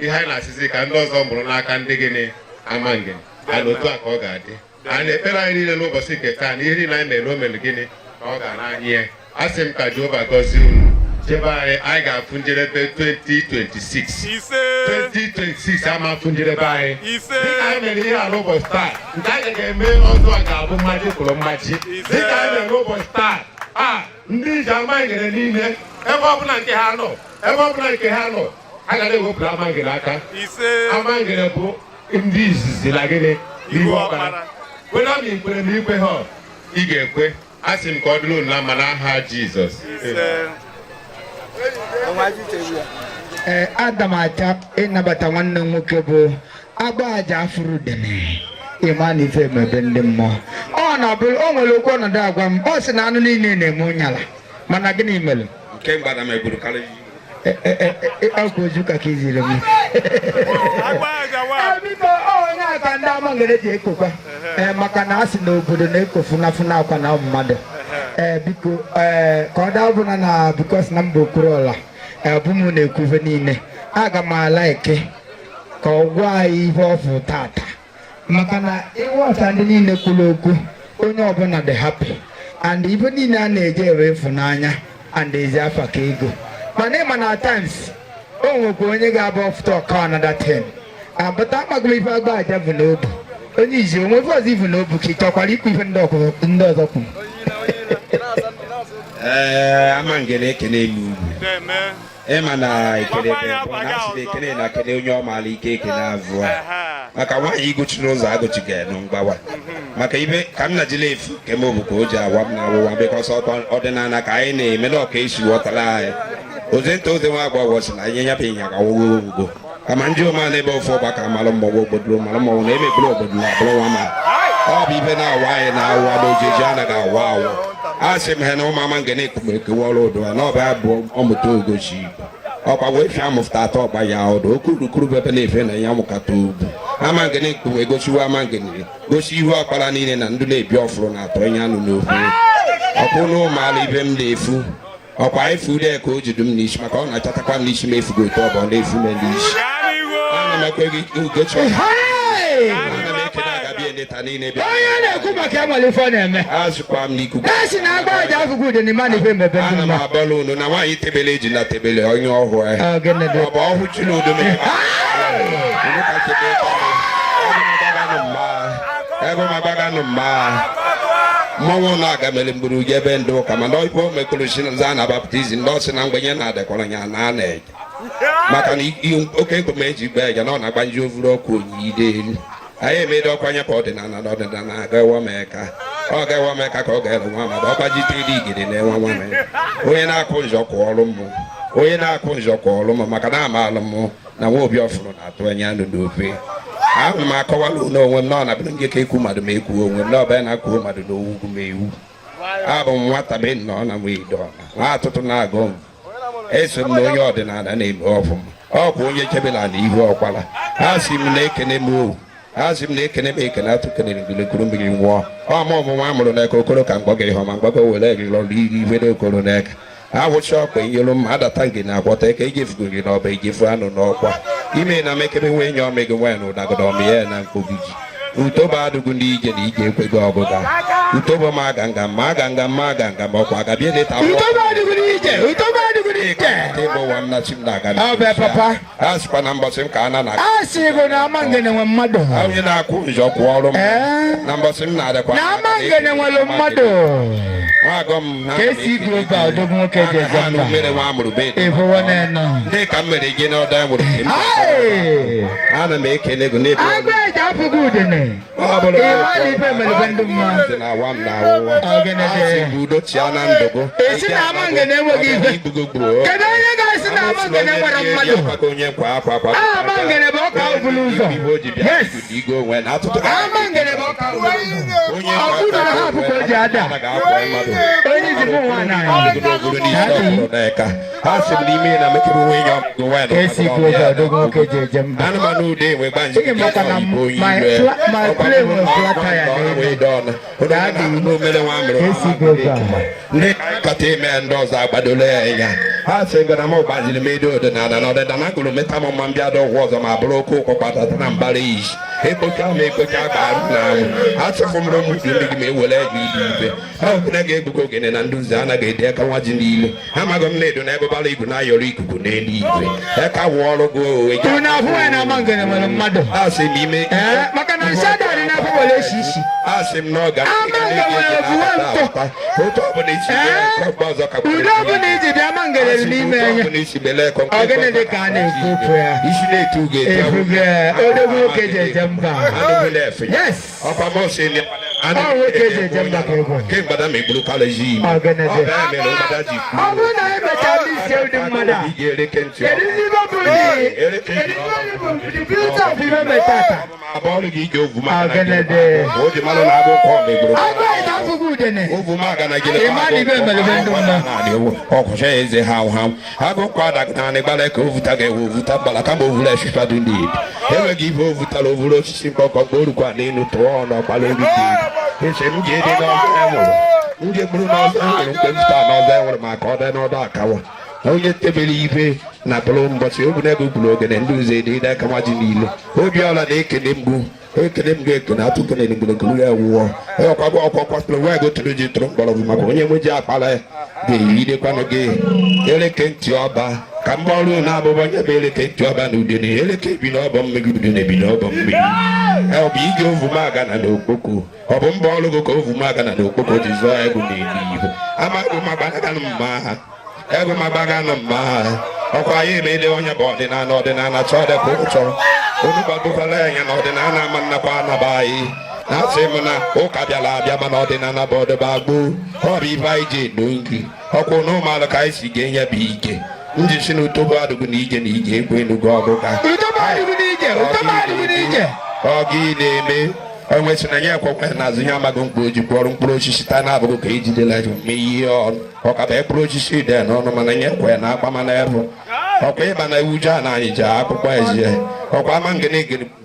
ihe anyị na-asịzi ka ndị ọzọ mụrụ n'aka ndị gịnị? Amangene. And otu a ka ọ ga-adị. Anyị na-ekpere anyị niile n'ụbọchị nke taa na ihe niile anyị mere na o mere gịnị ka ọ ga n'anya ya. Asị m ka Jehova gọzie unu, chebe anyị. Anyị ga-afụ njedebe 2026. Ise. 2026 ama afụ njedebe anyị. Ise. Dịka anyị mere ihe a n'ụbọchị taa, nke anyị ga-eme ọzọ a ga-abụ mmaji kwuru mmaji. Dịka anyị mere n'ụbọchị taa a, ndị ije Amangene niile, ebe ọbụla nke ha nọ, ebe ọbụla nke ha nọ, ha ga na-ewepụrụ Amangene aka. Ise. Amangene bụ ndị izizi na gịnị? N'ihu ọkpara. Wena m ikwere na ikwe ha, ị ga-ekwe. A sị m ka ọ dịrị unu na mma n'aha Jizọs. Ise. Ee, aga m achọ ịnabata nwanne m nwoke bụ Agba Aja Afụrụdene. Ịma na ife emebe ndị mmụọ ọ na-abụ o nwere okwu ọnọdụ agwa m. Ọ sị na anụ niile na-eme ụnyala, mana gịnị mere? Nke mgbada megburu karịa. Ọkwa ozu ka ka iziri m. Agba aja wa. Ee, biko, ọ onye a ka ndị Amangene ji ekokwa. Ee, maka na a sị na obodo na-eko funafuna akwa na mmadụ. Ee, biko, ee, ka ọ daa ọbụla na because na mba Okwuluọla, ee, bụ m na-ekwu ife niile. Aga m ala eke ka ọ gwa anyị ihe ọ fụ tata, maka na ịghọta ndị niile kwuru okwu, onye ọbụla dị happy and ife niile a na-eje ewe ịfụnanya and ezi afa ka ego. Mana ịma na at times o nwekwa onye ga-abụ ọfụta ọka another thing abata. Amaghị m ife Agba Aja bụ n'obu onye izi onwe ife ọzọ ibu n'obu ka ị chọkwara ikwu ife ndị ndị ọzọ kwuru. Ee, Amangene, ekene m ugwu. Na-eme. Ịma na ekele Gbakwa ya bụ afa na gị asịrị ọzọ. ekele na ekele onye ọ maara ike ekele avụọ maka nwaanyị igochi n'ụzọ agụchighị nụ mgbawa maka ibe ka m na jila efu nke m bụ ka o ji awa m na awụwa because ọdịnala ka anyị na-eme na ọka esi ghọtara anyị oze nta oze nwa agbọghọ si na ihe ya bụ ịnya ka wụgo owugo kama ndị ọma n'ebe ofu ọgbakọ amalụ mmọnwụ obodo malụ mmọnwụ na ebe eburu obodo na abụrụ nwa ma ọ bụ ibe na-awa anyị na-awa n'ojeji anaghị awa awụ. A sị m ha na ụmụ Amangene ekumeke ọrụ ụdụ na ọ bụ abụ ọmụta ogochi Igbo ọkwa wee fịa amụfụta atọ ọgba ya ọdụ oke urukuru bebe na-efe na ya mụkata ugwu. Amangene ekpume gosiwa Amangene gosi ihu ọkpara niile na ndụ na-ebi ọfụrụ na atọ ya anụ n'ofe ọkwụ na ụmụala ibe m na-efu ọkwa efu ule ka o jidu m n'isi maka ọ na-achatakwa m n'isi m efugo otu ọ bụ ọ na-efu m n'isi. Ana m ekwe gị ugochi. Hey! Ana m ekene agabie ndịta niile bịa. Onye na-ekwu maka ya nwere ife ọ na-eme. Azụkwa m n'ikuku. A sị na Agba Aja afụgo ude n'ime na ife emebe ndị Ana m mmụọ. abọla unu na nwaanyị tebele eji na tebele onye ọhụụ ya. Ọ gịnị dị? Ọ bụ ọhụụ chiri udo mere. Unu ka chebe ego m agbaganụ mma mmọnwụ na-aga mere mgburu ebe ndị ụka mana ibe o mekọrọ si za na baptism ndị ọsị na mgbenye na-adịkwara ya na a na-eje maka na oke nkume eji gba eje na ọ na-agba nji ovuru ọkụ onyide elu. Anyị emedo ọkwanye ka ọdịnala na ọdịnala agawa m eka ọ gawa m eka ka ọ ga-ere nwa amada ọgbajite elu igede na enwe nwa m onye na-akụ nzọ kwụ ọrụ m onye na-akụ nzọ kwụ ọrụ m maka na amalụ m na nwa obi ọfụrụ na-atụ anya anụ n'ofe. Ahụ m akọwala unu onwe m na ọ na-abụrụ nje ka ekwu mmadụ ma ekwu onwe m na ọbịa na-akwuo mmadụ na owugwu m ewu. Abụ m nwata be nnọọ na nwe ọna nwa atụtụ na-agụ m. Eso m na onye ọdịnala na-eme ọfụma. Ọkwa onye chebela na ihu ọkwala. A sị m na ekene m owu. A sị m na ekene m ekene atụ kenere ngilekuru mmiri nwụọ. Ọma ọmụmụ a mụrụ n'eke okoro ka mgbọga ihe ọma mgbọga were gị lọrọ iri iwe n'okoro n'eke. Awụcha ọkpa inyelu mma adata gị na agwọta eke ijefugo gị n'ọba ijefu anụ n'ọkwa. Ime na mekebe nwe enyi ọmị gị nwaanyị na ụdagodo ọmị ya na mkpogiji. Utobo adụgụ ndị ije na ije ekweghị ọgụga. Utobo ma aga nga ma aga nga ma aga nga ma ọkwa agabie leta Utobo adịghị n'ije, utobo adịghị n'ije. Ịbụ ụwa m na chi m na-aga. Ọ bụ papa. A sịkwa na mbọsị m ka a na na A sị gị na Amangene nwe mmadụ. Onye na-akwụ nzọ kwụ ọrụ m. Na mbọsị m na-adịkwa. Na Amangene nwere mmadụ. Nwa agọ m na KC Global odogwu nwoke ji eje anụ mba. mmiri nwa amụrụ be dị. Ịfụwo n'enu. Ndị ka m mere gị n'ọdọ enwere. Aye! Ana m ekele gị n'ebe Agụ eji apụghị udene. Ọ bụrụ Ịma na ife mere be ndị mmụọ. dị na awa m na awụwa. Ogene dị. Asị m udo chia na ndụgụ. Esi na Amangene enweghị ife. Igbugo gburu. Kedu onye ga-esi na Amangene nwere mmadụ? Onye nkwa akwa akwa. Amangene bụ ọka obulu ụzọ. Igbo ji bịa Yes. igo onwe na atụtụ. Amangene bụ ọka obulu ụzọ. Ọkụdụ na ha apụkọ ji ada. Onye isi bụ nwa na Ha sị m n'ime na mekere onwe ya ọmụgwọ nwaanyị. KC Global odogwu nwoke ji eje mba. Anụmanụ ude enwe gbanje. Ị maka na my plane nwere flat tire n'elu. KC Global. Ndị kata ime ndị ọzọ agbadola ya anya. Ha sị gị na m gbaziri m edo ọdịnala na ọdịnala gụrụ meta m mma mbịa dị ụgwọ ọzọ ma bụrụ oke ụkọ kpatata na mbara iyi. Ekpocha m ekpocha gbarụ na anwụ. Achọfụ m ụmụ ndị gị ma ewere ego ibe ibe. Ha okwuna ga-egbugo ogene na nduzi anaghị ede aka nwa ji niile. Amaghị m na-edo na ebebara igwu na-ayọrọ ikuku n'elu igwe. Eka wụ ọrụ gị owe. Unu afụ ya na Amangene nwere mmadụ. A sị m ime. Ee, maka na nsị adịghị n'afọ were esi isi. A sị m na ọ ga Amangene nwere obuwe ntụ. Otu ọbụla isi mee nke ọgba ọzọ ka Udo ọbụla iji bịa Amangene dị n'ime anya. ọbụla isi melee kọ Ọ gịnị dị ka a na-ekwu okwu ya? Isi na-etu ugo etu Efuge, odogwu nwoke ji eje mba. Anụ efe. Yes. Ọkwa m sị na Ọ nwoke ji eje mba ka egwu. Kemgbe na megburu kaleji. Ọ gịnị dị? Ọ bụ ya mere mgbada ji Ọ bụrụ na anyị mechaa ndị isi ụdị mmadụ a, ị ga-ereke ntị kedu ndị ibe bụ the kedu ndị bụ the beauty of ife metata? Abụ ọrụ gị ije ovu maka Ọ gịnị dị? O ji mmanụ na-agụ ụkọ megburu. Agụ anyị na-afụghị udene. Ovu maga na gịnị? Ị ma na ibe mere be ndị mmadụ. Ọkwụcha eze ha ha. Agụ nkwa adaghị naanị gbara ka ovuta ga-ewe ovuta gbara kama ovuru eshifa dị ndị ibe. Enweghị ibe ovutara ovuru osisi mkpọkọ mgbe orukwa n'elu tụọ ọnụ ọkpara obi dị ibe. Eche m ga-ede n'ọzọ enwụrụ. M ga-egburu n'ọzọ enwụrụ mgbe m zụtara n'ọzọ enwụrụ maka ọ dị n'ọdọ akawa. Onye tebere ibe na bụrụ mbọchị obunego gburu ogene ndị ụzọ ede ide aka nwa ji niile. Obiọra na-ekene mgbu ekene m ga-ekene atụ kene ngịrịgịrị ya wụọ ọkwa ọkwa kwasịrị nwa ego tụrụ ji tụrụ mgbọrọgwụ maka onye nwe ji akpara ya ga-eyidekwanụ gị eleke ntị ọba ka mgbe ọrụ na abụbọ nye bụ eleke ntị ọba na udene eleke bi n'ọbọ mmiri udene bi n'ọbọ mmiri ọ bụ ige ovumaga na n'okpoko ọ bụ mbọ ọrụ gị ka ovumaga na n'okpoko ji zọọ egwu n'elu ihu amaghị m agbanaganụ mma ha ego m agbaganụ mma ha ọkwa ya emele onye bụ ọdịnala ọdịnala chọọ dị ka ụchọ unu gbadokwala anya na ọdịnala ama nnakwa anaba anyị na-asị m na ụka bịara abịa mana ọdịnala bụ ọdịba gboo ọ bụ ife anyị ji edo nri ọkwụ na ụmụalụ ka anyị si ga-enye bụ ike nji si na utobo adụgụ na ije na ije ekwe enugo ọgụga Utobo adịghị n'ije, utobo adịghị n'ije. Ọ gị na-eme onwe sị na ya ekwekwe n'azụ ya amaghị mkpa o ji kwọrọ mkpụrụ osisi taa na-abụghị ka ejidela ya mee ihe ọnụ ọ ka bụ mkpụrụ osisi dị n'ọnụ mana nye ekwe na akpa mana ebu ọkwa ịba na iwu a na anyị ji akpụkpọ ezie ọkwa ama ngene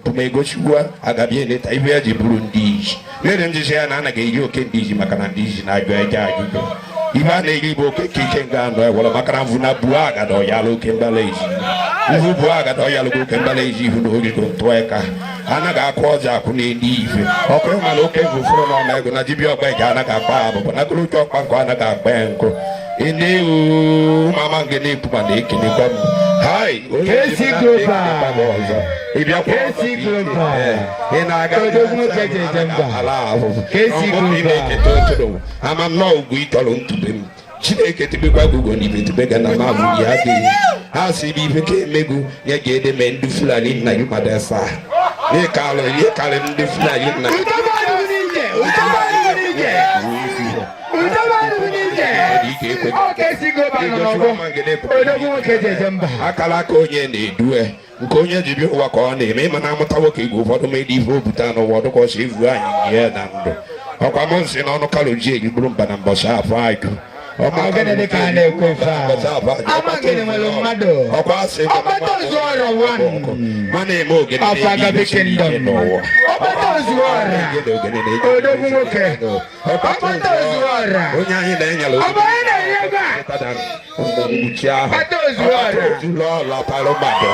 bụ ma egochikwa agabịa eleta ibe ya ji bụrụ ndị iji mere njisi ya na anaghị eyi oke ndị iji maka na ndị iji na-ajụ eje ajụjụ ibe a na-eri bụ oke ka ike nga anọ ewere maka na mvụ na buo agada ọyala oke mbala eji mvụ buo agada ọyala oke mbala eji ihu na origo ntụ eka anaghị akụ ọja akụ n'elu ife ọkụ ịma na oke mvụ fụrụ n'ọma ego na dibịa ọgba ige anaghị akpa abụbọ na gụrụcha ọkpa nkụ anaghị akpa ya nkụ enewu mama nke na-ekwu ma na-ekelekwa m hai onye KC ji m Global. na-ekelekwa m ọzọ ị bịakwa KC Global. ị na-aga Odogwu nwoke ji eje mba. ala ahụhụ KC Ọ bụrụ na ị Global. na-eketa otoro ama m nọọ ugwu ịtọrọ ntube m Chineke tebekwa gị ugo n'ibe tebe ga na m abụ ya adịghị ha si bụ ife ka emegu ya ga-ede mee ndị Fulani nna gị mmadụ asaa ihe karịrị ndị Fulani nna gị Utobo adịghị n'ije, utobo adịghị n'ije. Utobo adịghị n'ije. Ọ KC Global nọ n'ọgbọ. Odogwu nwoke ji eje mba. Akara aka onye na-edue Nke onye ji bịa ụwa ka ọ na-eme. Ịma na amụta nwoke igwe ụfọdụ ma ịdị ife obute n'ụwa ọdụkọsị ivu anyị nye na ndụ ọkwa m nsị n'ọnụ kaloji ejigburu mba na mbọsị afọ agụ. Ọ gịnị dị ka a na-ekwu ife a? Amangene nwere mmadụ. Ọkwa asị. Ọkpata Ozuọra one. Mana eme ogene. Of Agabi Kingdom. Ọkpata Ozuọra. Odogwu nwoke. Ọkpata Ozuọra. Onye anyị na-enyere. Ọ bụ onye na-enye ego a? Mgbuchi ahụ. Ọkpata Ozuọra. Ụlọ palụ mmadụ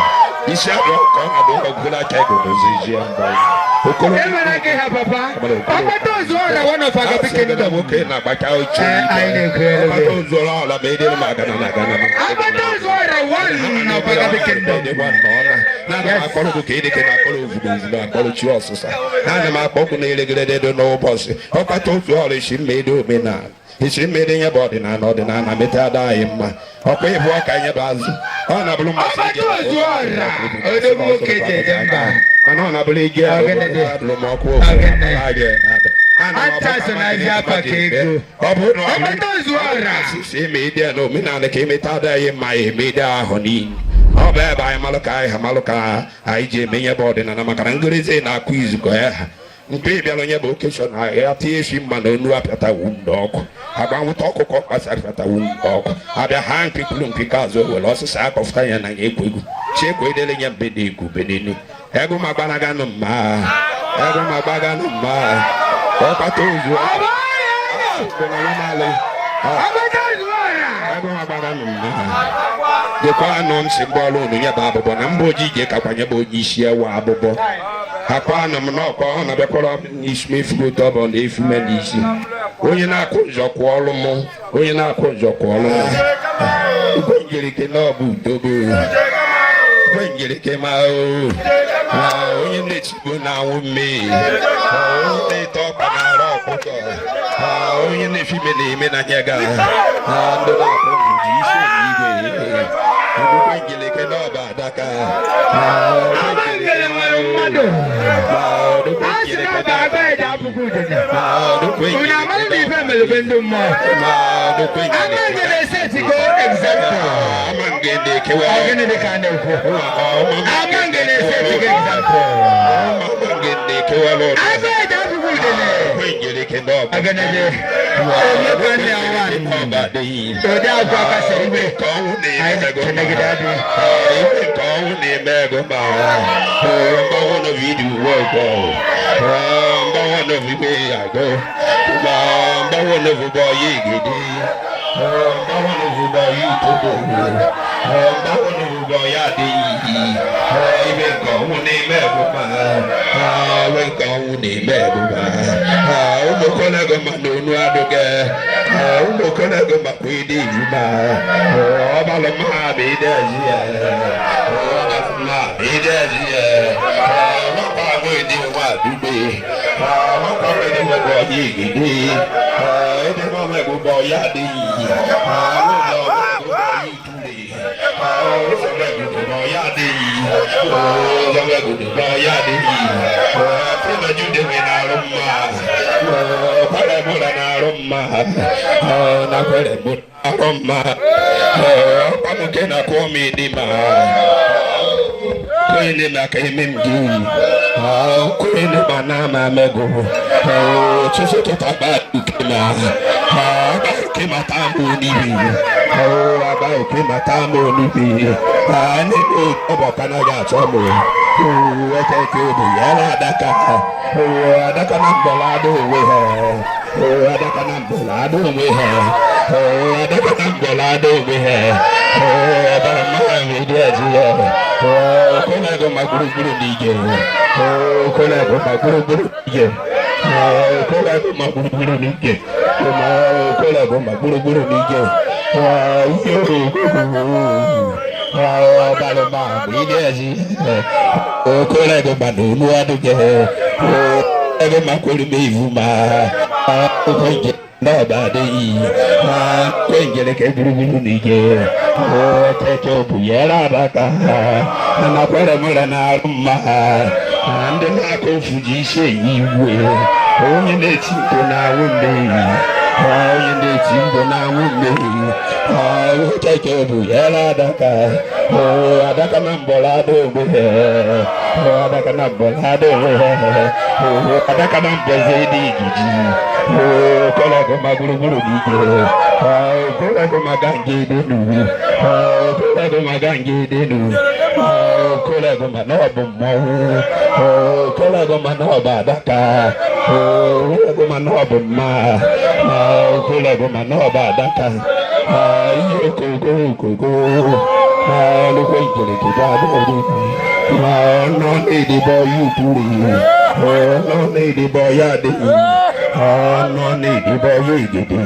isi abụọ ka ọ na-abụ ọgụla ka ego n'ozi ji ya mbọ okoro. Enwere gị ha papa. Ọkpata Ozuọra one of Agabi Kingdom. Nwoke na-agbacha oche. Ee, anyị na-ekwu elu gị. Ọkpata Ozuọra ọla ma edere m agana na agana ma. Ọkpata Ozuọra one of Agabi Kingdom. Naanị m akpọrọ gị ka ịdịke na akpọrọ ovudu ovudu akpọrọ chi ọsụsa. Naanị m akpọ ọkụ na-eregere edo n'ụbọchị. Ọkpata Ozuọra isi mma edo omenala isi mma ede nye bụ ọdịnala ọdịnala meta ada anyị mma ọkwa ịbụ ọka nye bụ azụ ọ na-abụrụ mmasị. Ọkpata Ozuọra. Odogwu nwoke ji eje mba. Mana ọ na-abụrụ ige. Ọ gịnị dị? Adụrụ m ọkụ. Ọ gịnị? Anta so na ezi afa ka ego. Ọ bụrụ na Ọkpata Ozuọra. si eme ide na omenala ka emeta ada anyị mma eme ide ahụ niile ọ bụ ebe anyị malụ ka anyị ha malụ ka anyị ji eme nye bụ ọdịnala maka na ngorezi na-akụ izu ka ya ha mgbe ị bịara onye bụ okeshọn ya tie efi mma na onu apịatawu ndị ọkụ agba nwụta ọkụkọ kpasa apịatawu ndị ọkụ abịa ha mkpi kwuru mkpi ka azụ were ọsịsa akọfụta ya na ya ekwu egwu chiekwa edele nye mbe na egwu benenu ego ma gbanaganụ mma ego ma gbaganụ mma ọkpata ozu. Ọ bụ onye na-enye? Ọkpata Ozuọra. Ego ma gbaganụ mma dịkwa anụ nsị mgbe ọrụ unu nye bụ abụbọ na mba ojii je kakwa nye bụ onye isi ewu abụbọ akwa anụ m n'ọkwa ọ na-abịakwara n'isi m efugo otu ọ bụ na efu me n'isi onye na-akwụ nzọ kwụ ọrụ mụ onye na-akwụ nzọ kwụ ọrụ mụ igwe njerike na ọ bụ udobo igwe njerike ma o ma onye na-etigbo na-anwụ mmehie onye na-ete ọkpa na-arụ ọkụkọ onye na-efe ime na-eme na nye ga ndị na-akwụ nzọ ji isi igwe igwe njerike na ọba adaka. Amangene nwere mmadụ. A sị na ọ bụ agba ede akwụkwọ udene. Unu amara na ife mere be ndị mmụọ. Amangene esetigo example. Amangene kewa. Ọ gịnị dị ka a na-ekwu? Amangene esetigo example. Amangene kewa lọdọ. Agba ede akwụkwọ udene. Njerike na ọba. Ọ gịnị dị? Omekwa nne ya nwaanyị. Ọba adịghị. Ụdị agwa kasịrị iwe. Nke ọnwụ na-eme Anyị ego ma. na-chenegide adị. Ife nke ọnwụ na-eme ego ma. Mgbanwe na vidiyo uwe ọgọ. Mgbanwe na vidiyo agọ. Mgbanwe na vidiyo ya egede. Mgbanwe na vidiyo ya itodo. Mgbanwe na vidiyo ya adịghị. Ife nke ọnwụ na-eme ego ma. Ife nke ọnwụ na-eme ego ma. Ụmụ okorobịa ma na onu adịghị. Ụmụ okorobịa makwa ịdị iwu ma. Ọbalụ mma bụ ịdị ezi ya. Ọbalụ mma bụ ịdị ezi ya. Nwakwa ahụ ịdị nwa dube. Nwakwa ahụ ịdị nwa bụ ọya igide. Ịdị nwa bụ bụ ọya adịghị. Ụlọ bụ ọya itule. Ụlọ bụ ọya adịghị. Ụlọ bụ ọya adịghị. Pịnọjude na-arụ mma. Kwere mụra na-arụ mma. Na kwere mụra arụ mma. Ọkwa na akụ m ịdị ma. Kwene maka eme m gị. Kwene ma na ama mego. Tutu tụta ba uke ma. Aba uke ma taa m onibi. Aba uke ma taa m onibi. N'ebe ọbọka na ga-achọ m. Eke obi ya na adaka. Adaka na mgbọrọ ada onwe ha. Adaka na mgbọrọ ada onwe ha. Adaka na mgbọrọ ada onwe ha. Ọbara mmadụ ịdị ezi ya. Okonago ma gburugburu n'ije. Okonago ma gburugburu n'ije. Okonago ma gburugburu n'ije. Okonago ma gburugburu n'ije. Ọbara mmadụ ịdị ezi ya. Okonago ma n'onu adịghị. Okonago ma kwere m ivu ma. Okonago n'ọba adịghị. Kwenjere ka gburugburu n'ije. Okeke bụ yere adaka. Na kwere mụra na-arụ mma. Ndị na-akụ ofu ji isi eyi igwe. Onye na-eti mkpu na-awụ mmehie. Onye na-eti mbụ na-anwụ mmehie. Keke bụ yela adaka. Adaka na mbọrọ ada ogbe. Adaka na mbọrọ ada ogbe. Adaka na mbọzi dị ijiji. Kọlọgụ ma gburugburu n'ike. Kọlọgụ ma gange denu. Kọlọgụ ma gange denu. Kọlọgụ ma na ọ bụ mmọnwụ. Kọlọgụ ma na ọ bụ adaka. Kọlọgụ ma na ọ bụ mma. Kọlọgụ ma na ọ bụ adaka. Ihe okoko okoko. Nnukwu nkerekere adịghị. Nọ na-edebe ọya ukwu. Nọ na-edebe ọya adịghị. Nọ na-edebe ọya igede.